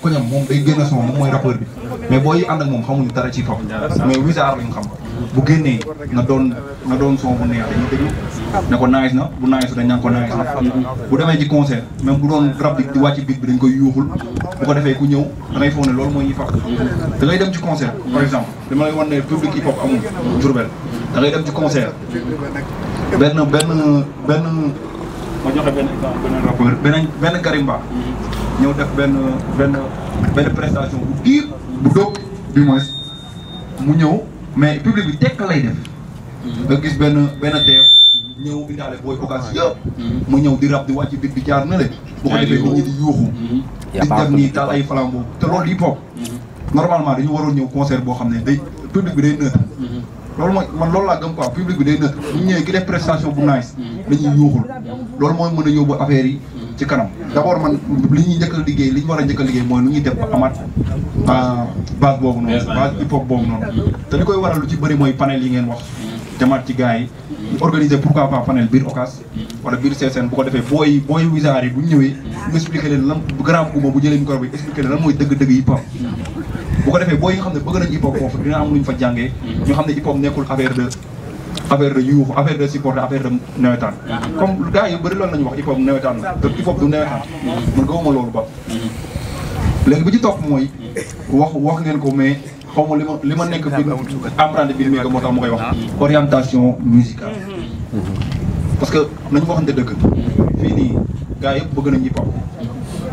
ko ñam moom day génn son moom mooy rappeur bi mais booy ànd ak moom xamuñu dara ci hip-hop mais Wizard lañu xam bu génnee na doon son bu neex dañuy déglu ne ko nice na bu nice dañ naan ko nice na bu demee ci concert même bu doon rap bi di wàcc beat bi dañ koy yuuxul bu ko defee ku ñëw da ngay foog ne loolu mooy hip-hop da ngay dem ci concert par exemple dama lay wan ne public hip-hop amul Diourbel da ngay dem ci concert benn ma joxe benn exemple beneen rappeur benn Karimba ñëw def benn prestation bu diir bu dóob du moins mu ñëw mais public bi tekk lay def nga gis benn teew ñëw indaale booy occasion yëpp mu ñëw di rap di wàcc bit bi jaar na le bu ko defee nit ñi di yuuxu di def nii taal ay flambeau te loolu hip hop normalement dañu waroon ñëw concert boo xam ne day public bi day neutre loolu mooy man loolu laa gëm quoi public bi day neutre bu ñëwee ki def prestation bu nice dañuy yuuxul loolu mooy mën a yóbbu affaire yi ci kanam d'abord man li ñuy njëkk a liggéey li ñu war a njëkk a liggéey mooy nu ñuy def ba amaat base boobu noonu base hip hop boobu noonu te li koy waral lu ci bëri mooy panel yi ngeen wax jamaat ci gars yi organiser pourquoi pas panel biir Ocas wala biir CSN bu ko defee booy Wizard yi bu ñu ñëwee ñu expliqué leen lan grand Ouma bu jëlee micro bi expliqué leen lan mooy dëgg-dëgg hip hop bu ko defee booy yi nga xam ne bëgg nañ hip hop foofu dina am lu ñu fa jàngee ñu xam ne hip hop nekkul affaire de yuuxu affaire de supporter affaire de nawetaan comme gars yi bëri loolu nañu wax hip hop nawetaan la te hip hop du nawetaan man gawuma loolu ba léegi bi ci topp mooy wax ngeen ko mais xaw ma li ma nekk bi emprunté bi méega moo tax ma koy wax orientation musicale parce que nañu waxante dëgg fii nii gars yëpp bëgg nañ hip hop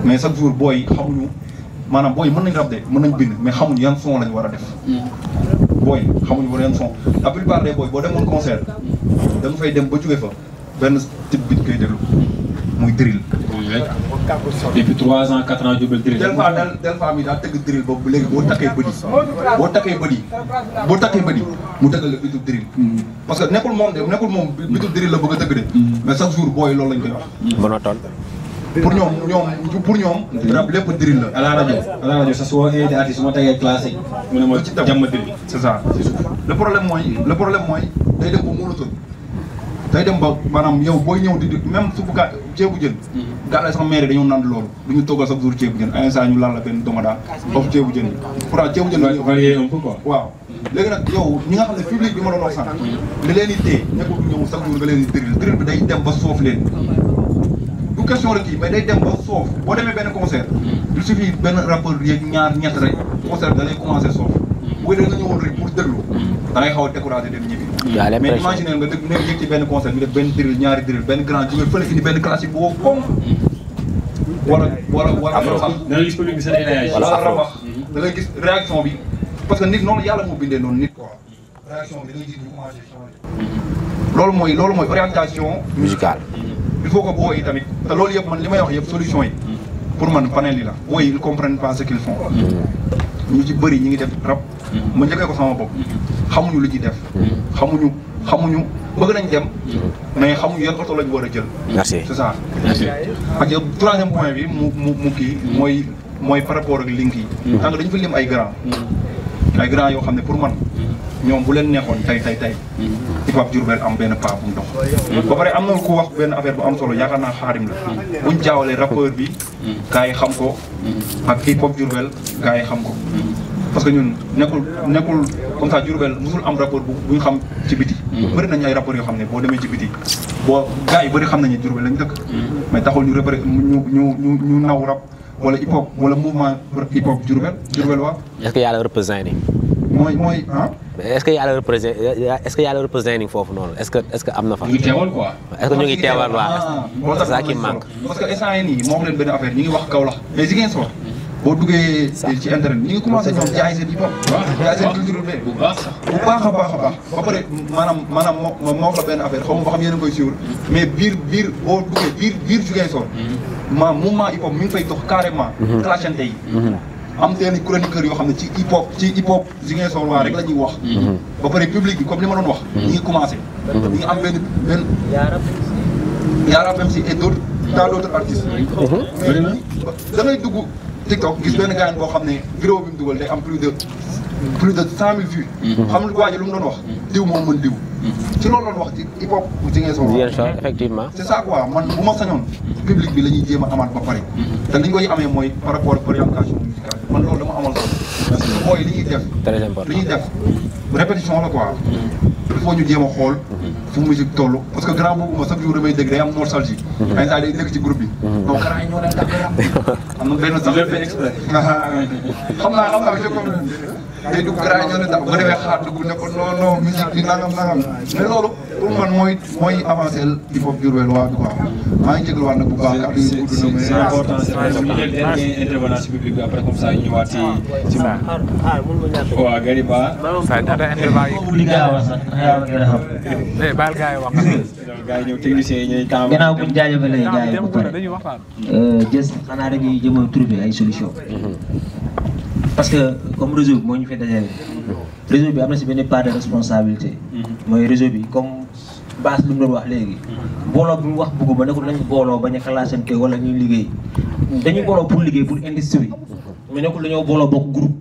mais chaque jour booy xamuñu maanaam booy mën nañ rap de mën nañ bind mais xamuñu yan son lañ war a def booy xamuñu war yan son la plupart des booy boo demoon concert da nga fay dem ba jóge fa benn type bit koy déglu muy drill depuis 3 ans 4 ans Diourbel drill Delpha mi daa tëgg drill boobu léegi boo takkee bëdi mu tëggal la bitu drill parce que nekkul moom bitu drill la bëgg a tëgg de mais chaque jour booy loolu lañ koy wax monotone pour ñoom rap lépp drill la à la rajo sa soo invité artiste su ma tegee classe mu ne ma ci jàmm drill c'est ça le problème mooy day dem ba monotone day dem ba maanaam yow booy ñëw di même su bugaa ceebu jën gàllay sax maire dañoo nand loolu du ñu toggal chaque jour ceebu jën ay saa ñu laal la benn domada foofu ceebu jën bi pourtant ceebu jën varié un peu quoi waaw léegi nag yow ñi nga xam ne public bi ma doon wax sànq li leen di téye nekkul du ñëw chaque jour nga leen di drill bi day dem ba soof leen du question rek kii mais day dem ba soof boo demee benn concert il suffit benn rappeur yeeg ñaar ñett rek concert da lay commencé soof booy da nga ñëwoon rek pour déglu da ngay xaw a découragé dem ñibbi mais imaginer nga dëgg nekk ci benn concert bi def benn drill ñaari drill benn grand jóge fële indi benn classique boo comme wala rabax da ngay gis public bi sa day réagir wala rabax da ngay gis réaction bi parce que nit noonu yàlla moo bindee noonu nit quoi réaction bi da ngay gis ñu commencé changer loolu mooy orientation musicale il faut que booy yi tamit te loolu yëpp man li may wax yëpp solution yi pour man panel yi la booy yi ils comprennent pas ce qu'ils font ñu ci bëri ñi ngi def rap ma njëkkee ko sama bopp xamuñu lu ci def xamuñu bëgg nañ dem mais xamuñu yan oto lañ war a jël merci c'est ça ak yow troisième point bi mu kii mooy par rapport ak link yi tant que dañu fi lim ay grand yoo xam ne pour man ñoom bu leen neexoon tey hip hop Diourbel am benn pas bu mu dox ba pare am na ku wax benn affaire bu am solo yaakaar naa xaarim la buñ jaawalee rappeur bi gars yi xam ko ak hip hop Diourbel gars yi xam ko parce que ñun nekkul comme ça Diourbel musul am rappeur bu ñu xam ci biti bëri nañu ay rappeurs yoo xam ne boo demee ci biti boo gars yi bëri xam nañu Diourbel lañ dëkk mais taxul ñu naw rap wala hip hop wala mouvement hip hop Diourbel waa est-ce que yàlla représenté mooy ah est-ce que yàlla représenté foofu noonu est-ce que am na fa. ñu ngi teewal quoi. est-ce que ñu ngi teewal waaw. c'est ça qui manque. parce que instant yii nii moo wax leen benn affaire ñu ngi wax Kaolack mais Ziguinchor boo duggee ci internet ñu ngi commencé ñoom jaay seen hip hop. jaay seen culture bu baax a baax ba pare maanaam moo wax la benn affaire xaw ma ba xam yéen a ngi koy suivre mais biir boo duggee biir Ziguinchor mouvement hip hop mi ngi fay dox carrément. clashante yi. am seen chroniqueur yoo xam ne ci hip hop Ziguinchor waa rek la ñuy wax. ba pare public bi comme li ma doon wax. ñi ngi commencé. ñi ngi am benn Yaarab MC et d'autres tant d'autres artistes. da ngay dugg TikTok gis benn gars boo xam ne vidéo bi mu dugal day am plus de 100 000 vues. xam nga waa ji lu mu doon wax diw moom mën diw. ci loolu la wax ci hip hop bu Ziguinchor. Effectivement. c'est ça quoi man bu ma sañoon public bi la ñuy jéem a amaat ba pare te li ñu koy amee mooy par rapport ak orientation musicale man loolu dama amal solo parce que mooy li ñuy def. très important li ñuy def répétition la quoi. il faut ñu jéem a xool fu musique toll parce que grand boobu ma chaque jour damay dégg day am nostalgie. ay saa day dégg ci groupe bi. donc grand yi ñoo leen dàq am na benn sax xam naa je comprends day dugg grand yi ñoo leen dàq bu demee xaar dugg ne ko non musique bi nangam mais loolu pour man mooy avancé il faut Diourbel waa bi quoi maa ngi jégaluwaat nag bu baax kàddu yi gudd na mais c'est important ñu jël dernier intervenant si public bi après comme ça ñu ñëwaat ci waaw Gariba sa ñaata intervenant yi li gaa wax sax yaa ma gën a xam. baal gars yi wax gars yi ñëw techniciens yi ñooy temps gannaaw bu ñu jaajëfalee gars yi ba pare jës xanaa dañuy jëm a trouver ay solution parce que comme réseau bi moo ñu fi dajale réseau bi am na si benn part de responsabilité mooy réseau bi comme base lu mu doon wax léegi booloo bi mu wax bëgg ba nekkul nañu booloo bañ a classante wala ñuy liggéey dañuy booloo pour liggéey pour industrie mais nekkul dañoo booloo bokk groupe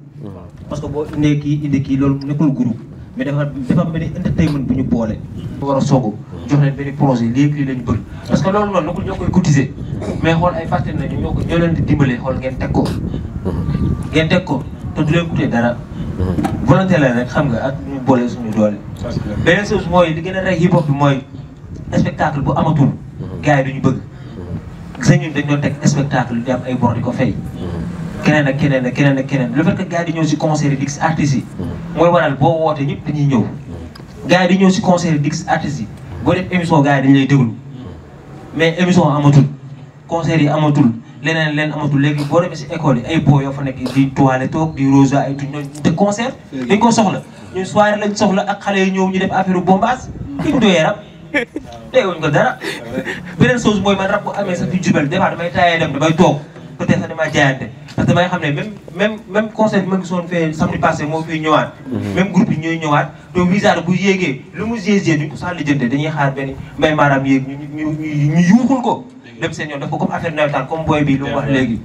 parce que boo indee kii indi kii loolu nekkul groupe mais dafa am benn entertainment bu ñu boole bu war a soog jox leen benn projet léegi lii lañu bëgg parce que loolu noonu nekkul ñoo koy cotiser mais xool ay partenaires ñoo leen di dimbale xool ngeen teg ko te du leen coûter dara volonté la rek xam nga ak ñu boole suñu doole beneen chose mooy li gën a rey hip hop bi mooy spectacle bu amatul gars yi duñu bëgg gis ñun dañ doon teg spectacle di am ay bor di ko fay keneen ak keneen ak keneen ak keneen le fait que gars yi di ñëw si concert yi di gis artistes yi mooy waral boo wootee ñëpp dañuy ñëw gars yi di ñëw si concert yi di gis artistes yi boo def émission gars yi dañu lay déglu mais émission amatul concert yi amatul leneen amatul léegi boo demee si école yi ay boo yoo fa nekk di toile toog di rose ay tuñ ñooñu te concert dañ ko soxla ñun soirée lañ soxla ak xale yi ñëw ñu def affaire bombage kiñ doyee rab déewuñ ko dara beneen chose mooy man rab bu amee sax fi Diourbel des fois damay taayee dem damay toog peut-être sax damay jaayante parce que damay xam ne même concert bi ma gisoon fee samedi passé moo fiy ñëwaat même groupe yi ñooy ñëwaat donc Wizard bu yéegee lu mu yéegee duñ ko sax lijjante dañuy xaar benn mbay maaraam yéeg ñu yuuxul ko dem seen yoon def ko comme affaire nawetaan comme booy bi lu mu wax léegi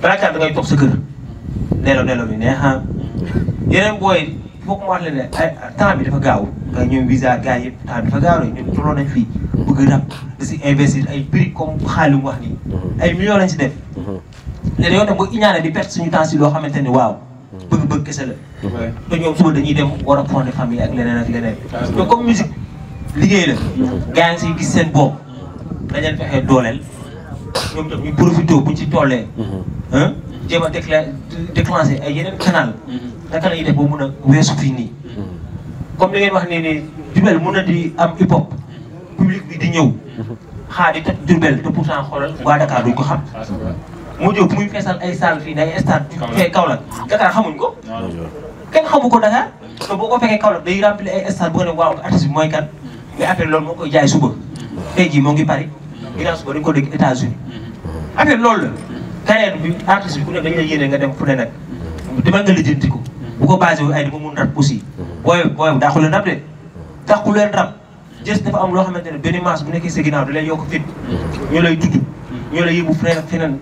balaa da ngay toog sa kër nelaw bi neexa yeneen booy foog mu wax leen ne temps bi dafa gaaw nga ñoom Wizard gars yëpp temps bi dafa gaaw rek ñun tolloon nañ fii bëgg rap da si investir ay prix comme xaalis mu wax nii ay millions lañ si def léegi yow tam boo iñaane di perte suñu temps si loo xamante ni waaw bëgg kese la te ñoom suba dañuy dem war a fonder famille ak leneen donc comme musique liggéey la gars yi siy gis seen bopp dañ leen fexee dooleel ñoom tam ñu profité buñ ci tollee jéem a déclenché ay yeneen canal naka la ñuy def ba mun a weesu fii nii comme li ngeen wax nii Diourbel mun na di am hip hop public bi di ñëw xaar di toj Diourbel te pourtant xoolal waa Dakar duñ ko xam mu jóg muy feesal ay salle fii ay stade fee Kaolack Dakar xamuñ ko kenn xamu ko Dakar te boo ko fekkee Kaolack day remplir ay stade boo ne waaw artiste bi mooy kan mais affaire loolu moo koy jaay suba tey jii moo ngi Paris ginnaaw suba dañ ko dégg États-Unis affaire loolu la carrière bi artiste bi ku ne dañ la yéene nga dem fu ne nag demal nga lijjanti ko bu ko basé wu ay dama mun rap aussi booy dàqu leen rap de dàqu leen rap jës dafa am loo xamante ne benn masse bu nekkee sa ginnaaw da lay yokk fit ñu lay tudd ñoo lay yóbbu feneen ak feneen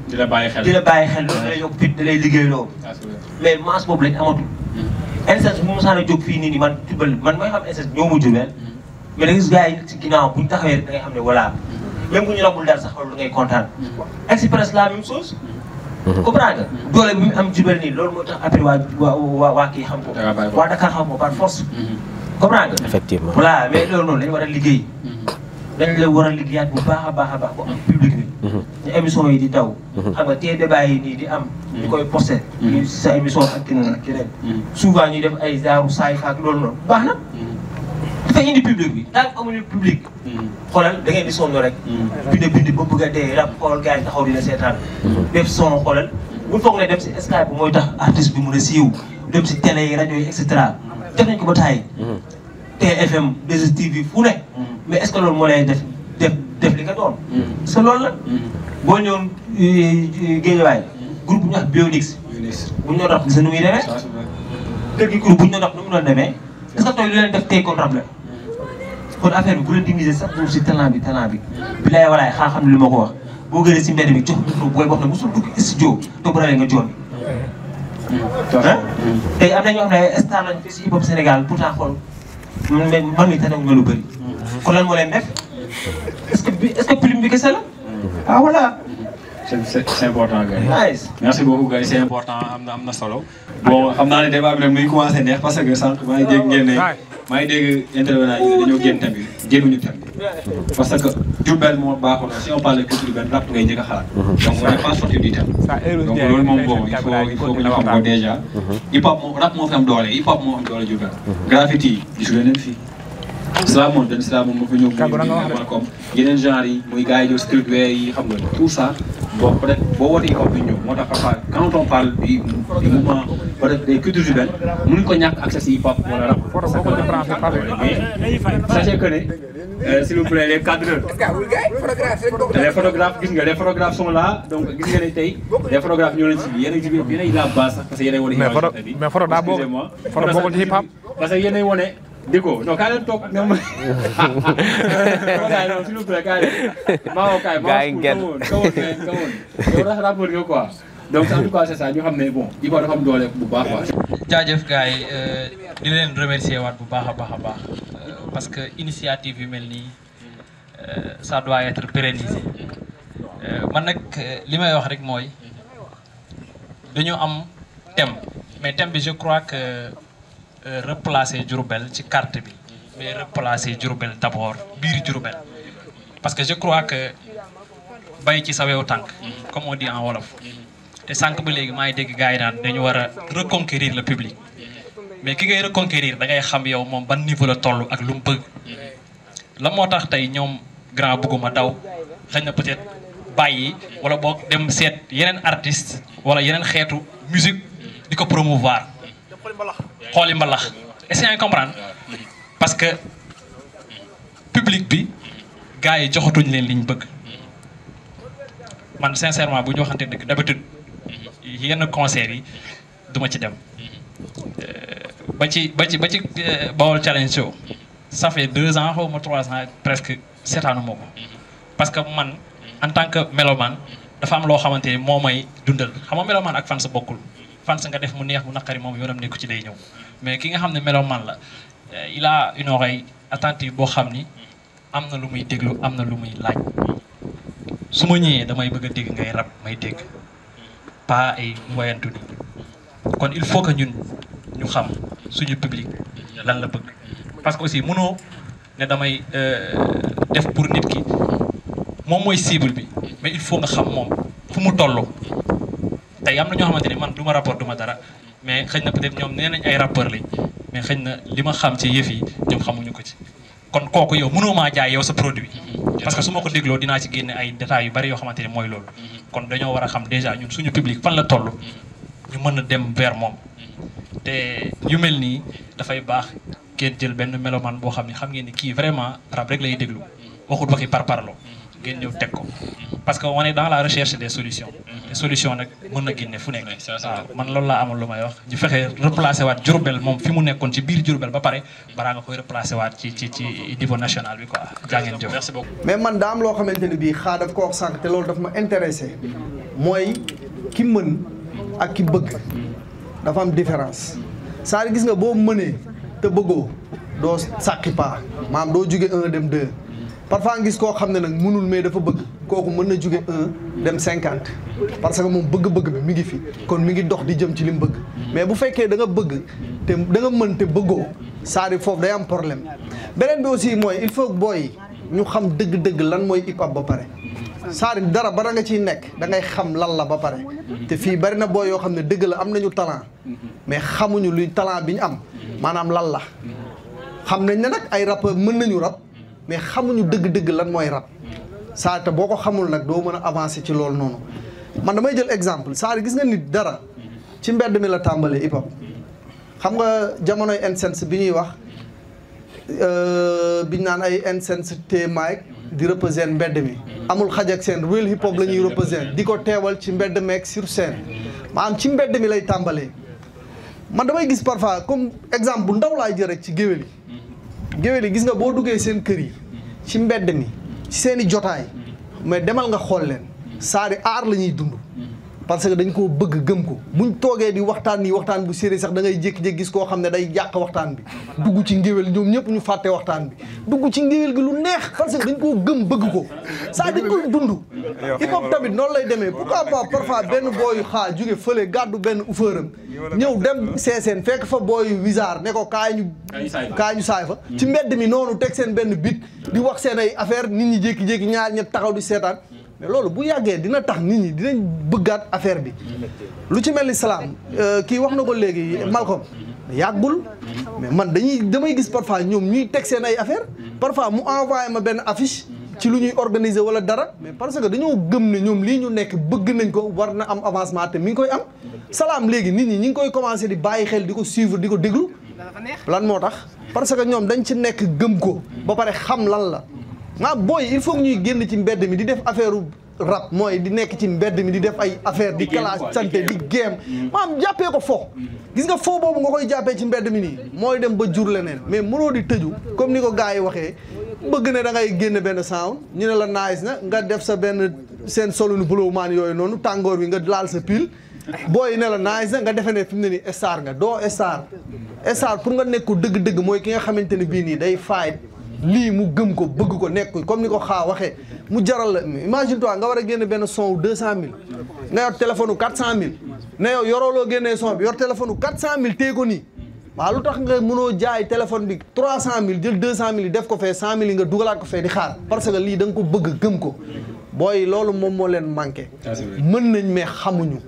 di la bàyyi xel loolu da lay yokk fit da lay liggéey loolu mais masse boobu lañ amatul instance bu mosaan a jóg fii nii man Diourbel man mooy xam instance ñoo mu Diourbel mais da gis gars yi ci ginnaaw buñ taxawee rek da ngay xam ne voilà même bu ñu rabul dara sax loolu da ngay kontaan express la même chose comprendre nga doole bi mu am Diourbel nii loolu moo tax après waa kii xam ko waa Dakar xam ko par force comprendre nga effectivement voilà mais loolu noonu lañu war a liggéey dañ la war a liggéeyaat bu baax a baax bu am public bi ñu émission yi di daw xam nga tey débat yi nii di am ñu koy posté ñu sa émission ak keneen souvent ñuy def ay genre saay faak loolu noonu baax na dafa indi public bi tant que amuñu public xoolal da ngeen di sonn rek bind ba bëgg a dee rap xool gars yi taxaw dina seetaan def son xoolal bu foog ne dem si Skype bi mooy tax artiste bi mun a siiw dem si télé yi rajo yi et cetera def nañ ko ba taay TFM 2STV fu ne mais est-ce que loolu moo lay def li nga doon parce que loolu la boo ñëwoon Guédiawaye groupe bu ñu wax Bionix bu ñu doon rap gis nu muy demee kër gi groupe bu ñu doon rap nu mu doon demee est-ce que tooy lu leen def tey kon rap la kon affaire bi bu leen diviser chaque jour si talent bi bi laay walaay xaa xam ne li ma ko wax boo gënee si mbedd bi jox micro booy wax ne mosul dugg studio te bu rawee nga joon tey am na ñoo xam ne ay star lañ fii si hip hop Sénégal pourtant xool man mi tane ma lu bëri kon lan moo leen def est-ce que plume bi kese la ah voilà. c'est important gars yi. nice merci beaucoup gars yi c'est important am na solo. bon xam naa ne débat bi nag muy commencé neex parce que sànq maa ngi dégg ngeen ne maa ngi dégg intervenant yi dañoo génn thème bi génnuñu thème bi parce que Diourbel moo baaxoon si on parle de culture urbaine rap ngay njëkk a xalaat. donc on n'est pas sorti du thème. donc loolu moom bon il faut que ñu xam ko déjà. hip hop moom rap moo fi am doole hip hop moo am doole Diourbel. graffiti yi gisu leen fii. slam moom benn slam moom moo fa ñëw comme yeneen genre yi muy gars yi ñëw streetwear yi xam nga tout ça. bon peut-être boo wootee hip hop bi ñëw moo tax parfois quand on parle du mouvement peut-être des cultures urbaines mënuñ ko ñàkk accès si hip hop wala rap. mais sachez que ne s'il vous plaît les cadreurs les photographes gis nga les photographes sont là donc gis nga ne tey les photographes ñoo leen si yéen a ci biir yéen a la base sax parce que yéen a wane. mais photo daa bokk photo bokkul ci hip hop. parce que yéen a wane Diko non kaay leen toog ne ma. non s'il vous plaît kaay leen. maa kaay yow dafa rapport nga quoi donc en tout cas c'est ça ñu xam ne bon hip hop dafa am doole bu baax quoi. jaajëf gars yi di leen remercier waat bu baax a baax parce que initiative yu mel nii ça doit être pérennisé man nag li may wax rek mooy dañu am thème mais thème bi je crois que replacer Diourbel ci carte bi mais replacer Diourbel d'abord biir Diourbel parce que je crois que bay ci sa wewu tànk comme on dit en wolof te sànq ba léegi maa ngi dégg gars yi naan dañu war a reconquérir le public mais ki ngay reconquérir da ngay xam yow moom ban niveau la toll ak lu mu bëgg la moo tax tey ñoom grand bëgguma daw xëy na peut-être bàyyi wala boog dem seet yeneen artiste wala yeneen xeetu musique di ko promouvoir xooli mbalax est-ce que yaa ngi comprendre parce que public bi gars yi joxatuñ leen liñ bëgg man sincèrement bu ñu waxante dëgg d'habitude yenn concert yi duma ci dem ba ci Baol Challenge Show ça fait 2 ans xaw ma 3 ans presque seetaanu moo ko parce que man en tant que mélomane dafa am loo xamante ni moo may dundal xam nga mélomane ak fans bokkul fans nga def mu neex mu naqari moom yoonam nekku ci day ñëw mais ki nga xam ne mélomane la il a une oreille attentive boo xam ni am na lu muy déglu am na lu muy laaj su ma ñëwee damay bëgg a dégg ngay rap may dégg pas ay moyentu ni kon il faut que ñun ñu xam suñu public lan la bëgg parce que aussi mënoo ne damay def pour nit ki moom mooy cible bi mais il faut nga xam moom fu mu toll tey am na ñoo xamante ni man du ma rapport du ma dara mais xëy na peut-être ñoom nee nañ ay rappeur lañ mais xëy na li ma xam ci yëf yi ñoom xamuñu ko ci kon kooku yow mënoo maa jaay yow sa produit parce que su ma ko dégloo dinaa ci génne ay détails yu bari yoo xamante ni mooy loolu kon dañoo war a xam déjà ñun suñu public fan la toll ñu mën a dem vers moom te yu mel nii dafay baax ngeen jël benn mélomane boo xam ne xam ngeen ni kii vraiment rap rek lay déglu waxut waxi parparloo ngeen ñëw teg ko parce que on est dans la recherche des solutions te solution nag mën na génne fu nekk waaw man loolu laa amoon lu may wax ñu fexe replacer waat Diourbel moom fi mu nekkoon ci biir Diourbel ba pare balaa nga koy replacer waat ci niveau national bi quoi jaa ngeen jëf merci beaucoup. mais man daa am loo xamante ne bii xaa daf ko wax sànq te loolu daf ma intéressé mooy ki mën ak ki bëgg dafa am différence saa gis nga boo mënee te bëggoo doo sàqi paa maanaam doo jóge 1 dem 2 parfois ngis koo xam ne nag mënul mais dafa bëgg kooku mën na jóge 1 dem 50 parce que moom bëgg-bëgg bi mi ngi fi kon mi ngi dox di jëm ci li mu bëgg mais bu fekkee da nga bëgg te da nga mën te bëggoo c'est-à-dire foofu day am problème beneen bi aussi mooy il faut booy ñu xam dëgg-dëgg lan mooy hip hop ba pare c'est-à-dire dara bara nga ciy nekk da ngay xam lan la ba pare te fii bari na booy yoo xam ne dëgg la am nañu talent mais xamuñu luy talent bi ñu am maanaam lan la xam nañ ne nag ay rappeur mën nañu rap mais xamuñu dëgg-dëgg lan mooy rap saa te boo ko xamul nag doo mën a avancer ci loolu noonu man damay jël exemple saa gis nga nit dara ci mbedd mi la tàmbalee hip hop xam nga jamonoy N-Sense bi ñuy wax biñ naan ay N-Sense te Mike di représenter mbedd mi amul xaj ak seen real hip hop la ñuy représenter di ko teewal ci mbedd meeg sur scène maanaam ci mbedd mi lay tàmbalee man damay gis parfois comme exemple bu ndaw laay jël rek ci géwél yi gis nga boo duggee seen kër yi ci mbedd mi ci seen i jotaay mais demal nga xool leen c'est-à-dire aar la ñuy dund parce que dañ koo bëgg gëm ko buñ toogee di waxtaan nii waxtaan bu sérieux sax da ngay jékki-jékki gis koo xam ne day yàq waxtaan bi dugg ci ngéwél ñoom ñëpp ñu fàtte waxtaan bi dugg ci ngéwél gi lu neex parce que dañ koo gëm bëgg ko ça dañ koy dund hip hop tamit noonu lay demee pourquoi pas parfois benn booyu xaa jóge fële gàddu benn ufëram ñëw dem seeseen fekk fa booyu wisaar ne ko kaay ñu saay fa ci mbedd mi noonu teg seen benn bit di wax seen ay affaire nit ñi jékki-jékki ñaar ñett taxaw di seetaan mais loolu bu yàggee dina tax nit ñi dinañ bëggaat affaire bi lu ci mel ni salaam kii wax na ko léegi Malcolm yàggul mais man damay gis parfois ñoom ñuy teg seen ay affaire parfois mu envoyé ma benn affiche ci lu ñuy organiser wala dara mais parce que dañoo gëm ne ñoom lii ñu nekk bëgg nañ ko war na am avancement te mi ngi koy am salaam léegi nit ñi ngi koy commencé di bàyyi xel di ko suivre di ko déglu lan moo tax parce que ñoom dañ ci nekk gëm ko ba pare xam lan la booy il faut que ñuy génn ci mbedd mi di def affaire rap mooy di nekk ci mbedd mi di def ay affaire di classe santé di géem jàppee ko fo gis nga foo boobu nga koy jàppee ci mbedd mi nii mooy dem ba jur leneen mais mënoo di tëju comme ni ko gars yi waxee bëgg ne da ngay génn benn sound ñu ne la nice na nga def sa benn seen solunu buloo maan yooyu noonu tàngoor bi nga laal sa pile booy ne la nice na nga defe ne fi mu ne nii star nga doo star pour nga nekk ko dëgg-dëgg mooy ki nga xamante ne bii nii day faay lii mu gëm ko bëgg ko nekk comme ni ko xaa waxee mu jaral la imagine toi nga war a génne benn son 200000 nga yor téléphone 400000 ne yow yorooloo génnee son bi yor téléphone 400000 téye ko nii waaw lu tax nga mënoo jaay téléphone bi 300000 jël 200000 yi def ko fee 100000 yi nga dugalaat ko fee di xaar parce que lii da nga ko bëgg gëm ko booy loolu moom moo leen manqué mën nañ mais xamuñu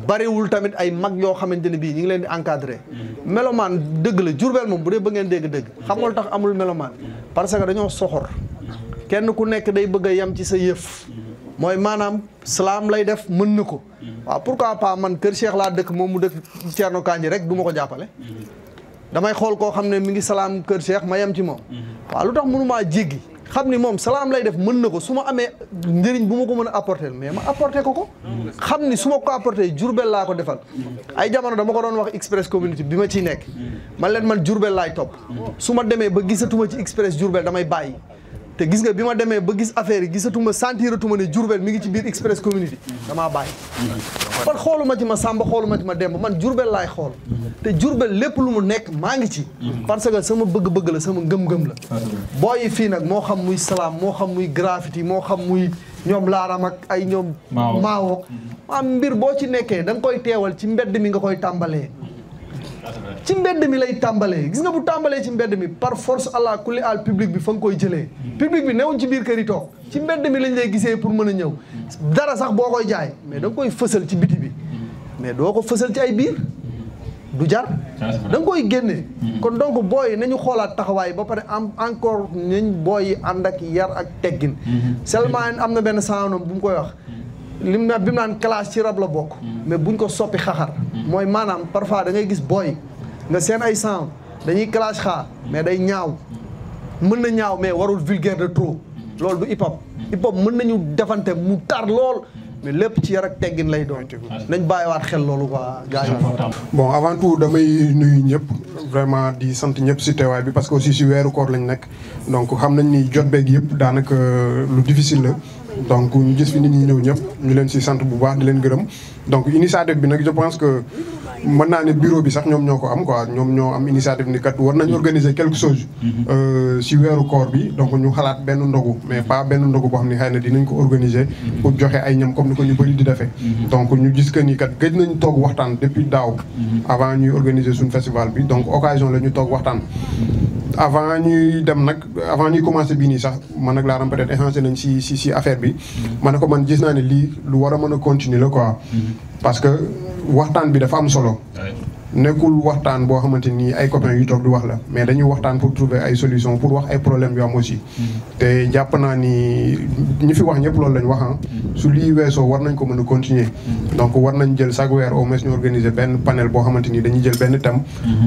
bariwul tamit ay mag yoo xamante ne bii ñu ngi leen di encadré melomaan dëgg la Jurbel moom bu dee ba ngeen dégg-dëgg xam nga lu tax amul melomaan parce que dañoo soxor kenn ku nekk day bëgg a yem ci sa yëf mooy maanaam salaam lay def mën na ko waaw pourquoi pas man kër Cheikh laa dëkk moom mu dëkk Thierno Kandji rek du ma ko jàppale damay xool koo xam ne mi ngi salaam kër Cheikh ma yem ci moom waaw lu tax mënumaa jéggi xam ni moom salaam lay def mën na ko su ma amee njëriñ bu ma ko mën a apporter mais ma apporter ko xam ni su ma ko apporter Jurbel laa ko defal ay jamono dama ko doon wax Express Community bi ma ciy nekk man leen man Jurbel laay topp su ma demee ba gisatuma ci Express Jurbel damay bàyyi te gis nga bi ma demee ba gis affaire yi gisatuma sentiratuma ne Jurbel mi ngi ci biir Express Community damaa bàyyi man xooluma ci ma Samba xooluma ci ma Demba man Jurbel laay xool te Jurbel lépp lu mu nekk maa ngi ci parce que sama bëgg-bëgg la sama ngëm-ngëm la booyi fii nag moo xam muy salaam moo xam muy graffiti moo xam muy ñoom laaram ak ay ñoom maawo am mbir boo ci nekkee da nga koy teewal ci mbedd mi nga koy tàmbalee ci mbedd mi lay tàmbalee gis nga bu tàmbalee ci mbedd mi par force allah kulli al public bi fa nga koy jëlee public bi newuñ ci biir kër yi toog ci mbedd mi lañ lay gisee pour mën a ñëw dara sax boo koy jaay mais da nga koy fësal ci biti bi mais doo ko fësal ci ay biir du jar da nga koy génne kon donc booy nañu xoolaat taxawaay ba pare encore nañ booy ànd ak yar ak teggin seulement am na benn saanam bu mu koy wax bi mu naan classe ci rab la bokk mais buñ ko soppi xaxar mooy maanaam parfois da ngay gis booy nga seen ay sound dañuy classe xaar mais day ñaaw mën na ñaaw mais warul vulgaire de trop loolu du hip hop mën nañu defante mu tar lool mais lépp ci yar ak teggin lay doon nañ bàyyiwaat xel loolu quoi gars yi bon avant tout damay nuyu ñëpp vraiment di sant ñëpp si teewaay bi parce que aussi si weeru koor lañ nekk donc xam nañ ni jot beeg yëpp daanaka lu difficile la donc ñu gis fi nit ñi ñëw ñëpp ñu leen si sant bu baax di leen gërëm donc initiative bi nag je pense que mën naa ne bureau bi sax ñoom ñoo ko am quoi ñoom ñoo am initiative ni kat war nañ organiser quelque chose si weeru koor bi donc ñu xalaat benn ndogu mais pas benn ndogu boo xam ne xëy na dinañ ko organiser pour joxe ay ñam comme ni ko ñu bëri di defee donc ñu gis que ni kat gëj nañ toog waxtaan depuis daaw avant ñuy organiser suñu festival bi donc occasion la ñu toog waxtaan avant ñuy dem nag avant ñuy commencer bii nii sax man nag laaram peut-être échangé nañ si affaire bi ma ne ko man gis naa ne lii lu war a mën a continuer la quoi parce que waxtaan bi dafa am solo nekkul waxtaan boo xamante ni ay copains yu toog di wax la mais dañuy waxtaan pour trouver ay solutions pour wax ay problèmes yu am aussi te jàpp naa ni ñi fi wax ñëpp loolu lañ wax su lii weesoo war nañ ko mën a continuer donc war nañ jël chaque weer au moins ñu organiser benn panel boo xamante ni dañuy jël benn thème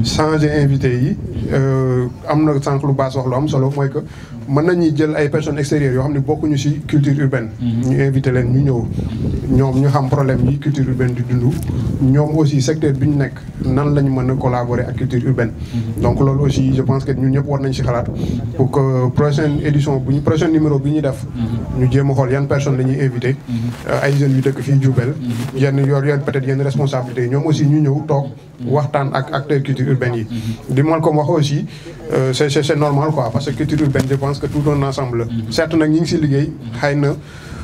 changer invité yi am na sànq lu baas wax lu am solo mooy que mën nañuy jël ay personnes extérieures yoo xam ne bokkuñu ci culture urbaine ñu invité leen ñu ñëw ñoom ñu xam problème yi culture urbaine di dund ñoom aussi secteur bi ñu nekk nan lañ mën a collaborer ak culture urbaine donc loolu aussi je pense que ñun ñëpp war nañ ci xalaat pour que prochaine édition bu ñu prochain numéro bi ñuy def ñu jéem a xool yan personne la ñuy invité ay jeunes yu dëkk fii Diourbel yenn yor peut-être yenn responsabilités yi ñoom aussi ñu ñëw toog waxtaan ak acteurs culture urbaine yi di mal comme wax aussi c'est normal quoi parce que culture urbaine je pense que tout un ensemble certes nag ñi ngi si liggéey xëy na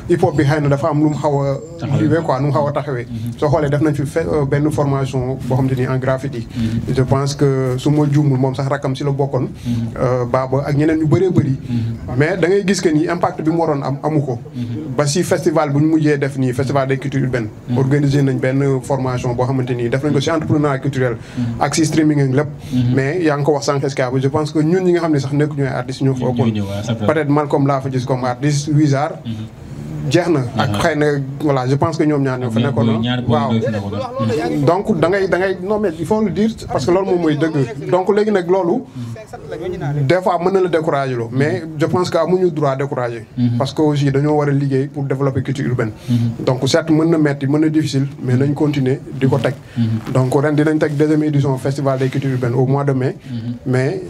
hip hop bi xëy na dafa am lu mu xaw a liwee quoi nu mu xaw a taxawee soo xoolee def nañ fi benn formation boo xam te ni en graffiti je pense que su ma juumul moom sax rakkam si la bokkoon baaba ak ñeneen ñu bëree bëri mais da ngay gis que ni impact bi mu waroon am amu ko ba si festival bu ñu mujjee def nii festival des cultures urbaines organisé nañ benn formation boo xamante nii def nañ ko si entrepreneuriat culturel ak si streaming ak lépp mais yaa ngi ko wax sànq Escape je pense que ñun ñi nga xam ne sax nekk ñooy artistes ñoo fa ëppoon peut-être Malcolm laa fa gis comme artiste Wizard jeex na ak xëy na voilà je pense que ñoom ñaar ñoo fa nekkoon waaw donc da ngay non mais il faut le dire parce que loolu moom mooy dëgg donc léegi nag loolu des fois mën na la décourager loo mais je pense que amuñu droit décourager parce que aussi dañoo war a liggéey pour développer culture urbaine donc certes mën na metti mën na difficile mais nañ continuer di ko teg donc ren dinañ teg deuxième édition festival des cultures urbaines au mois de mai mais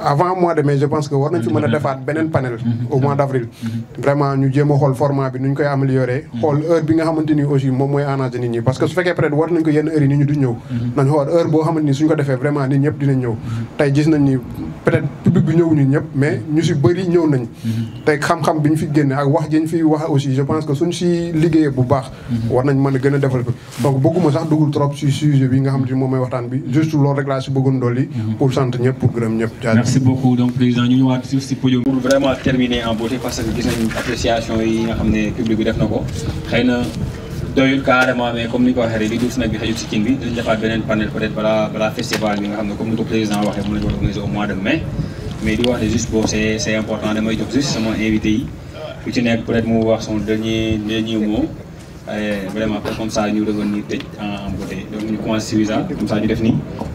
avant mois de mai je pense que war nañ fi mën a defaat beneen panel au mois d'avril vraiment ñu jéem a xool format bi nu ñu koy améliorer xool heure bi nga xamante ni aussi moom mooy arranger nit ñi parce que su fekkee peut-être war nañ ko yenn heure yi nit ñi duñ ñëw nañ xool heure boo xamante ni suñ ko defee vraiment nit ñëpp dinañ ñëw tey gis nañ ni peut-être public bi ñëwuñu ñëpp mais ñu si bëri ñëw nañ tey xam-xam bi ñu fi génne ak wax ji ñu fi wax aussi je pense que suñ si liggéeyee bu baax war nañ mën a gën a développer donc bëgguma sax dugul trop si sujet bi nga xamante ni moom mooy waxtaan bi juste loolu rek laa si bëggoon dolli pour sant ñëpp pour gërëm ñëpp merci beaucoup donc président ñu ñëwaat si podium pour vraiment terminer en beauté parce que gis nañ appréciation yi nga xam ne public bi def na ko xëy na doyul carrément mais comme ni ko waxee rek li dul si nag bi xëyul si king bi dinañ defaat beneen panel peut-être balaa festival bi nga xam ne comme ni ko président waxee moom la ñu war a organiser au mois de mai mais di wax ne juste boobu c'est important damay jox juste sama invité yi ku ci nekk peut-être mu wax son dernier mot vraiment comme ça ñu revenir tëj en beauté donc ñu commencé si Wiza comme ça ñu def nii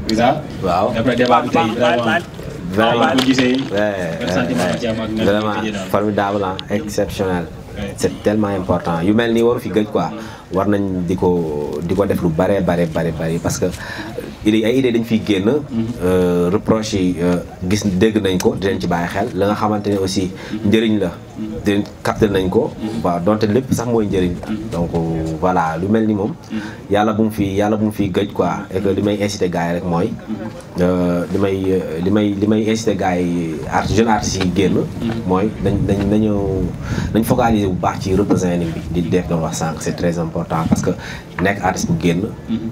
Wiza waaw après débat bi tey vraiment formidable exceptionnel c'est tellement important yu mel nii waru fi gëj quoi war nañ di ko def lu bare parce que ay idée dañ fiy génn reproche yi gis dégg nañ ko dinañ ci bàyyi xel la nga xamante ne aussi njëriñ la dinañ capter nañ ko waaw donte lépp sax mooy njëriñ donc voilà lu mel ni moom yàlla bu mu fi gëj quoi et que li may inciter gars yi rek mooy li may inciter gars yi jeunes artistes yi génn mooy nañ focaliser bu baax ci représentation bi di def doon wax sànq c'est très important parce que nekk artiste bu génn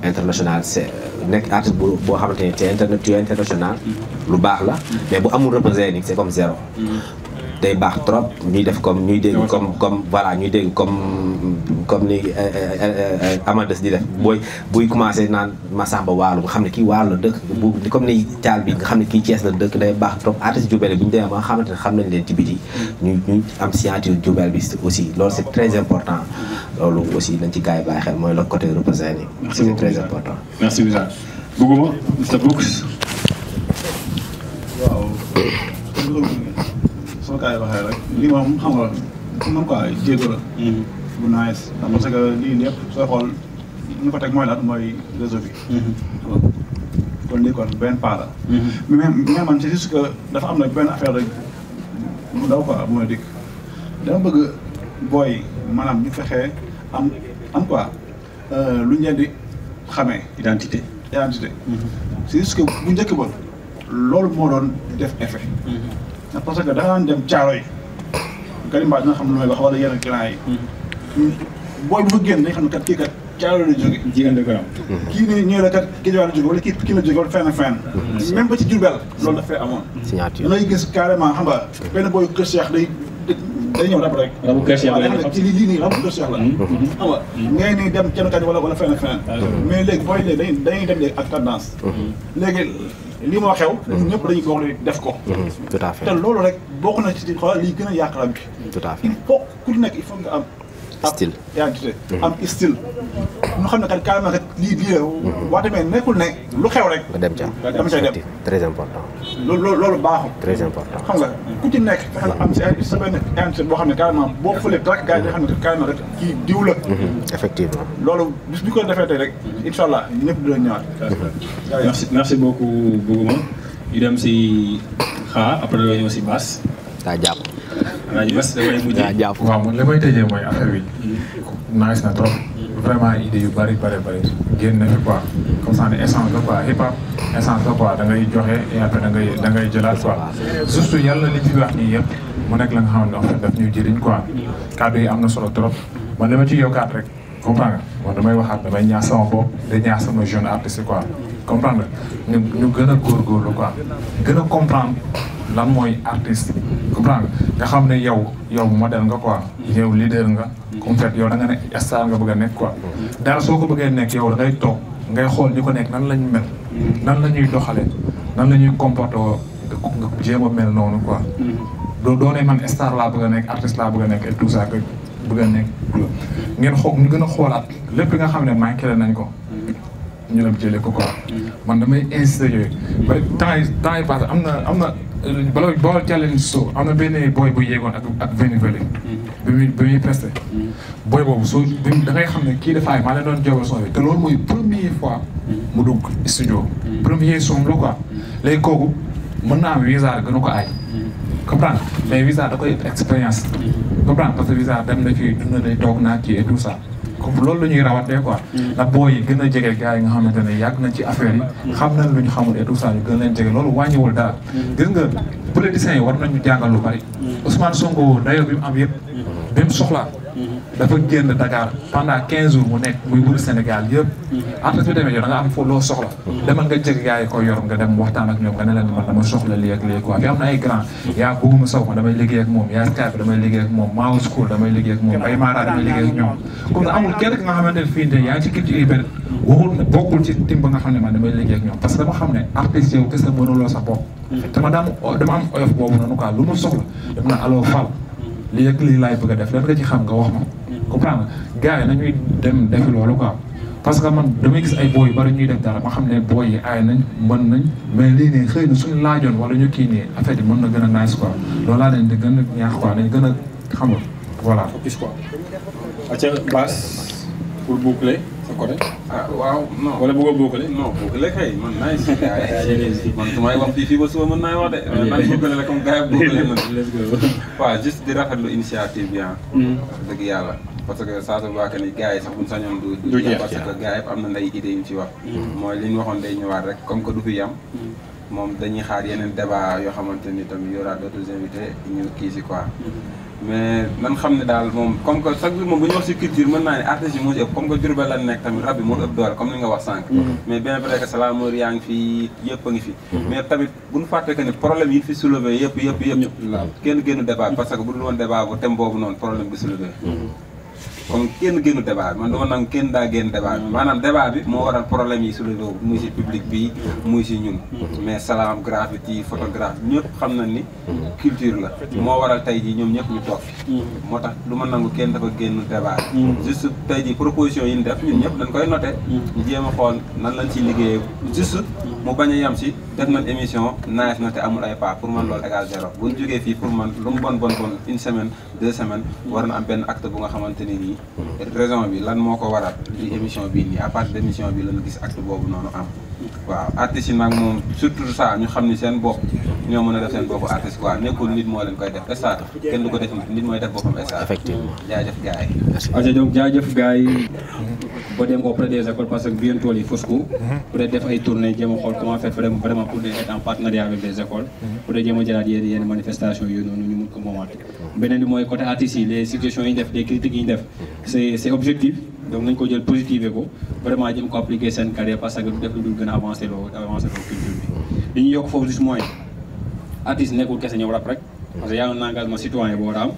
international c'est nekk artiste boo xamante ne tu es international lu baax la mais bu amul représentation c'est comme zéro day baax trop ñuy def comme ñuy dégg comme voilà ñuy dégg comme ni Amadeus di def buy commencé naan Massamba Waalo nga xam ne kii Waalo la dëkk bu comme ni Thial bi nga xam ne kii Thiès la dëkk day baax trop artiste Diourbel bu ñu demee ba nga xamante ne xam nañ leen ci biti ñu am signature Diourbel bi aussi loolu c'est très important loolu aussi dañ ci gars yi bàyyi xel mooy le côté représenté c'est très important. merci Wiza bëgguma Mr Brooks. waaw. soo kaay waxee rek lii moom xam nga man quoi jéego la. bu nice parce que lii lépp sooy xool ñu ko teg mooy lan mooy réseau bi. kon lii kon benn pas la. mais man c'est juste que dafa am nag benn affaire rek mu daw quoi bu ma dikk dama bëgg booy maanaam ñu fexee am quoi lu ñu leen di xamee. identité. c'est juste que bu njëkk ba loolu moo doon def effet. parce que da nga dem caaro yi Karimba dina xam lu may wax wala yeneen clients yi. booy bu fa génn dañu xam ne kat kii kat caaro la jóge. jigéen dëgg kii nii ñëw la kat kii la jóge wala kii la jóge wala fenn fenn. même ba ci Diourbel loolu dafay amoon. signature da ngay gis carrément xam nga benn booy Kër Cheikh day ñëw rab rek. rabu Kër Cheikh la ci lii nii rabu Kër Cheikh la. xam nga ngay nii dem kenn kat wala fenn fenn. mais léegi booy léegi dañuy dem léegi ak tendance. léegi. lii moo xew. ñëpp dañuy bokk def ko. tout à fait te loolu rek bokk na ci xoolal lii gën a yàq rab bi. tout à fait il faut ku nekk il faut nga am. style identité am style. ñu xam ne kat carrément kat lii la waate mais nekkul ne lu xew rek nga dem ca dama cay dem très important loolu baaxul très important xam nga ku ci nekk fexe la am si ay sa benn identité boo xam ne carrément boo fëlee rek gars yi xam ne carrément rek kii diw la effectivement loolu bis bi ko defee tey rek incha allah ñëpp dina ñëwaat merci beaucoup Bougouma ñu dem si xaa après la ñëw si Bass daa jàpp Bass damay mujj daa jàpp waaw man li may tëjee mooy affaire bi nice na trop vraiment idée yu bëri génn na fi quoi comme ça ne essence la quoi hip hop essence la quoi da ngay joxe et après da ngay jëlaat quoi juste yàlla li fi wax nii yëpp mu nekk la nga xam ne en fait daf ñuy jëriñ quoi kàddu yi am na solo trop man dama ci yokkaat rek comprendre nga man damay waxaat damay ñaax sama bopp da ñaax sama jeune artiste quoi comprendre nga ñu gën a góorgóorlu quoi gën a comprendre lan mooy artiste comprendre nga xam ne yow modèle nga quoi yow leader nga en fait yow da nga ne star nga bëgg a nekk quoi dara soo ko bëggee nekk yow da ngay toog ngay xool ñi ko nekk nan lañ mel nan la ñuy doxalee nan la ñuy comporté nga jéem a mel noonu quoi doo ne man star laa bëgg a nekk artiste laa bëgg a nekk et tout ça que bëgg a nekk ngeen xool ñu gën a xoolaat lépp li nga xam ne manqué nañ ko ñu dem jëlee ko quoi man damay insister yooyu ba temps yi passé am na boo challenge so am na benn boy bu yéegoon ak Vénézuélé bi muy presté boy boobu soo da ngay xam ne kii defaay maa leen doon jowal son bi te loolu mooy première fois mu dugg studio premier son la quoi léegi kooku mën naa am Wizard gën a ko aay comprendre mais Wizard da koy expérience comprendre parce que Wizard dem na fii dund na day toog naa kii et tout ça comme loolu la ñuy rawatee quoi ndax boo yi gën a jege gars yi nga xamante ne yàgg nañ ci affaire yi xam nañ lu ñu xamul et tout ça ñu gën leen jege loolu wàññiwul dara gis nga politiciens yi war nañu jàngal lu bari Ousmane Sonko dayo bi mu am yëpp bi mu soxlaa dafa génn Dakar pendant 15 jours mu nekk muy wër Sénégal yëpp artiste bi demee yow da nga am foofu loo soxla demal nga jege gars yi ko yor nga dem waxtaan ak ñoom nga ne leen man dama soxla lii ak lii quoi fi am na ay grand yaa Bougouma Sow ma damay liggéey ak moom yaa Skype damay liggéey ak moom Mao School damay liggéey ak moom Baye Mara damay liggéey ak ñoom comme amul kenn ki nga xamante ne fii yaa ngi ci culture urbaine waxul bokkul ci tim ba nga xam ne man damay liggéey ak ñoom parce que dama xam ne artiste yow kese mënuloo sa bopp te ma dama am oyof boobu noonu quoi lu ma soxla dem na allo Fall lii ak lii laay bëgg a def lan nga ci xam nga wax ma comprendre gars yi nañuy dem defi loolu quoi parce que man damay gis ay booy yu bari ñuy def dara ma xam ne booy yi aay nañ mën nañ mais lii nii xëy na suñu laajoon wala ñu kii nii affaire yi mën na gën a nice quoi loolu laa leen di gën a ñaax quoi nañ gën a xam nga voilà. focus quoi. acca Bass pour boucler sa côté. ah waaw non wala bëgg a boucler. non boucler kay man nice. man su may wax fii ba suba mën naa wax de. man boucler la comme gars yi boucler nañ. waaw juste di rafetlu initiative bi ah. dëgg yàlla. parce que saa su baax ni gars yi sax buñ sañoon du jeex parce que gars yi am na nday idée yu ci wax. mooy li ñu waxoon day ñëwaat rek comme que du fi yam. moom dañuy xaar yeneen débat yoo xamante ni tamit y aura d'autres invités ñu kii si quoi. mais nan xam ne daal moom comme que chaque jour moom bu ñu wax si culture mën naa ne artistes yi moo ci ëpp comme que Diourbel la nekk tamit rab bi moo ëpp doole comme ni nga wax sànq. mais bien vrai que Salameur yaa ngi fi yëpp a ngi fi. mais tamit bu ñu fàtte que ni problème yi fi soulevé yëpp. kenn génnu débat parce que bu dul woon débat bu thème boobu noonu problème bi soulevé. comme kenn génnu débat bi man dama nangu kenn daa génn débat bi maanaam débat bi moo waral problème yi soulevé wu muy si public bi muy si ñun mais Salam graffiti photographe ñëpp xam nañ ni culture la moo waral tey jii ñoom ñëpp ñu toog fi moo tax du ma nangu kenn dafa génn débat bi juste tey jii proposition yi ñu def ñun ñëpp dañ koy noté ñu jéem a xool nan lañ ciy liggéeyee juste mu bañ a yem si def nañ émission nice na te amul ay pas pour man loolu égal 0 bu ñu jógee fii pour man lu mu bon une semaine 2 semaines war na am benn acte bu nga xamante ni nii raison bi lan moo ko waral di émission bii nii à partir de émission bi lañu gis acte boobu noonu am waaw artistes yi nag moom surtout ça ñu xam ni seen bopp ñoo mën a def seen boppu artiste quoi nekkul nit moo leen koy def estat kenn du ko def nit mooy def boppam estat effectivement jaajëf gars yi aja donc jaajëf gars yi ba dem auprès des écoles parce que bientôt yi Fosco peut-être def ay tournées jéem a xool comment faire vraiment pour être en partenariat avec des écoles pour jéem a jëlaat yenn manifestation yooyu noonu ñu mun ko moomaat beneen bi mooy côté artistes yi les suggestions yi ñu def les critiques yi ñu def c'est objectif donc nañ ko jël positiver ko vraiment jëm ko appliquer seen carrière parce que du def lu dul gën a avancer loo culture bi li ñu yokk foofu juste mooy artiste nekkul kese ñëw rap rek parce que y a un engagement citoyen boo war a am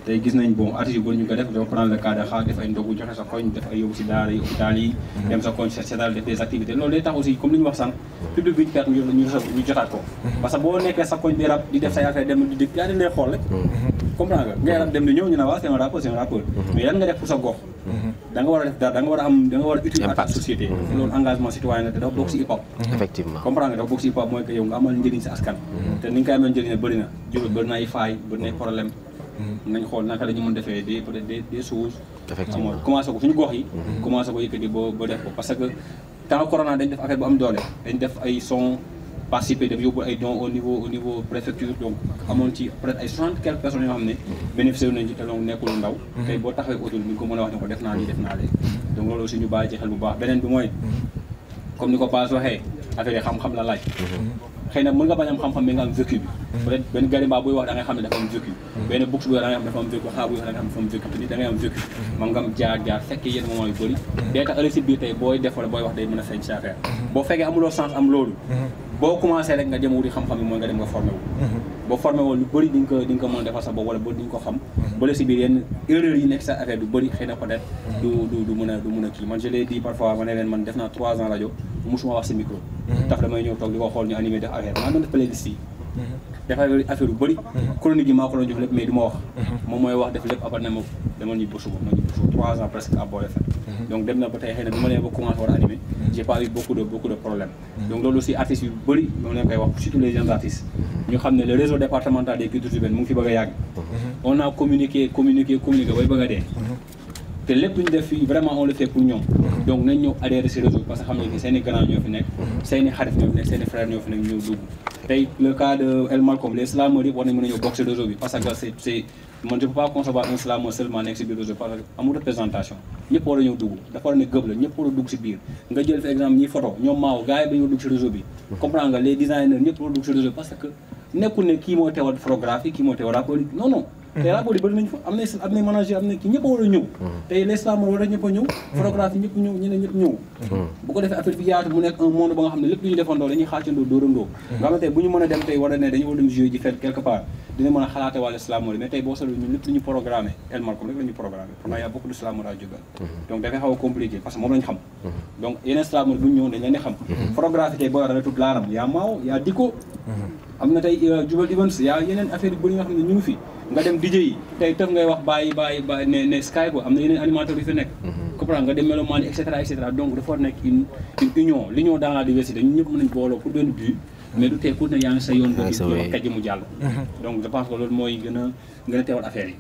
tey gis nañ bon artistes yu bëri ñu ko def doo prendre le cas de xaar def ay ndogu joxe sa koñ def ay yóbbu si daara yi hôpital yi dem sa koñ seetal def des activités loolu day tax aussi comme li ñu wax sànq public bi ñu jotaat ko parce que boo nekkee sa koñ di rap di def say affaire dem di dëkk yaa di lay xool rek comprendre nga ngay rap dem di ñëw ñu ne waa c'est un rappeur mais yan nga def pour sa gox da nga war a def dara da nga war a am da nga war a utile à la société. loolu engagement citoyen la te dafa bokk si hip hop. effectivement comprendre nga dafa bokk si hip hop mooy que yow nga amal njëriñ si askan. te ni nga koy amal njëriñ bëri na jur bëri na ay failles bëri na ay problème nañ xool naka la ñu mën defee des peut-être des choses. effectivement commencé ko suñu gox yi. commencé ko yëkkati ba def ko parce que temps corona dañ def affaire bu am doole dañ def ay son participer def yóbbu ay dons au niveau préfecture donc amoon ci peut-être ay 60 quelques personnes yoo xam ne bénéficié nañ ci te donc nekkul ndaw. tey boo taxawee autour bi nga ko mën a wax ne ko def naa lii def naa lee donc loolu aussi ñu bàyyi ci xel bu baax beneen bi mooy comme ni ko Paz waxee affaire yi xam-xam la laaj. xëy na mën nga bañ am xam-xam mais nga am vécu bi. peut-être benn garimba buy wax da ngay xam ne dafa am vécu. benn books buy wax da ngay xam dafa am vécu xaa buy wax da ngay xam dafa am vécu te nit da ngay am vécu. moom nga am jaar fekkee yenn moment yu bëri. day tax ëllëg si biir tey booy def wala booy wax day mën a feeñ ci affaire. boo fekkee amuloo sens am loolu. boo commencé rek nga jëm wuti xam-xam yi mooy nga dem nga formé wu. boo formé woon lu bëri di nga ko mën a defal sa bopp wala ba di nga ko xam. ba si biir yenn erreur yi nekk sa affaire du bëri xëy na peut-être du mën a kii man je l'ai dit parfois ma ne leen man def naa 3 ans rajo musuma wax si micro. tax damay ñëw toog di ko xool ñu animé def affaire maa doon def playlist yi. def affaire yu bëri. chronique yi maa ko doon jox lépp mais du ma wax. moom mooy wax def lépp après ne ma dama ñibbi ba suba ma ñibbi ba suba 3 ans presque à Boy FM. donc dem na ba tey xëy na bi ma leen ba commencé war a animé. j'ai pas eu beaucoup de problèmes. donc loolu aussi artistes yu bëri moom leen koy wax surtout les jeunes artistes. ñu xam ne le réseau départemental des cultures urbaines mu ngi fi bëgg a yàgg. on a communiqué bay bëgg a dee. te lépp lu ñu def fii vraiment on le fait pour ñoom. donc nañ ñëw adhéré si réseau parce que xam ne seen i grand ñoo fi nekk. seen i xarit ñoo fi nekk seen i frères ñoo fi nekk ñëw dugg. tey le cas de El Malcolm les slameurs yëpp war nañ mën a ñëw bokk si réseau bi parce que c'est man je peux pas concevoir un slameur seulement nekk si biir réseau parce que amul représentation ñëpp war a ñëw dugg dafa war a ne gëb la ñëpp war a dugg si biir nga jël fi exemple ñiy photo ñoom maaw gars yi dañoo dugg si réseau bi. comprendre nga les designers ñëpp war a dugg si réseau bi parce que nekkul ne kii moo teewal photographie kii moo teewal rapport non non. tey rapport yi bëri nañu fa am na manager am na kii ñëpp a war a ñëw. tey les slameurs war a ñëpp a ñëw. photographie ñëpp ñëw ñeneen ñëpp ñëw. bu ko defee affaire bi yaatu mu nekk un monde ba nga xam ne lépp lu ñu defandoo dañuy xaacandoo dóorandoo. nga xam ne tey bu ñu mën a dem tey war a ne dañu war a dem jouer ji fête quelque part dina mën a xalaate wàllu slameurs mais tey boo seetlu ñun lépp lu ñu programmé El Malcolm rek la ñu programmé pourtant y a beaucoup de slameurs à Diourbel. donc dafay xaw a compliqué parce que moom lañ xam. donc yeneen slameurs bu ñu ñëw dañ leen di xam. photographie tey boo yoree toute laaram yaa maaw yaa dikko am na tey Diourbel Events yaa yeneen affaire yu bëri nga xam ne ñu ngi fi nga dem DJ yi tey tëf ngay wax bàyyi ne Skype am na yeneen animateurs yu fi nekk. comprendre nga dem Meloman et cetera donc dafa war nekk une union l'union dans la diversité ñun ñëpp mën nañ booloo pour benn but mais du tey ku ne yaa ngi sa yoon boobu yow kàjj mu jàll. donc je pense que loolu mooy gën a teewal affaire yi.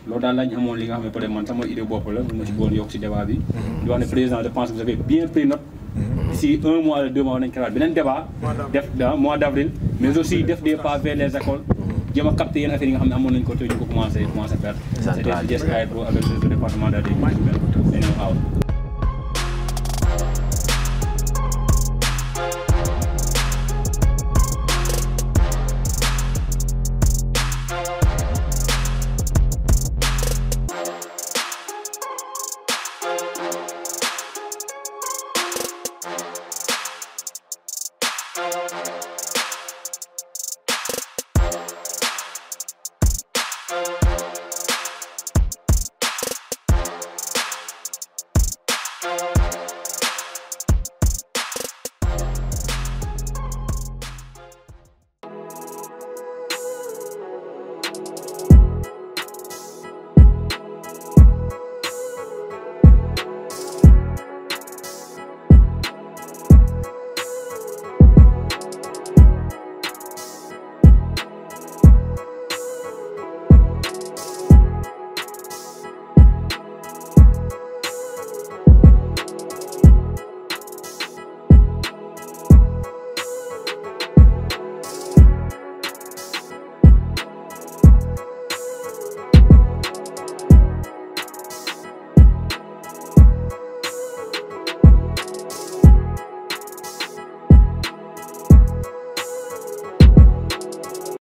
loolu daal lañ amoon li nga xam ne peut-être man sama idée bopp la mun ma ci boon yokk si débat bi. di wax ne président je pense que vous avez bien pris note. d'ici 1 mois ou 2 mois nañ xalaat beneen débat. def mois d'avril mais aussi def des pas vers les écoles. jéem a capté yenn affaire yi nga xam ne amoon nañu ko te ñu ko commencé faire. c'était JSK Pro avec le département de la Thank you.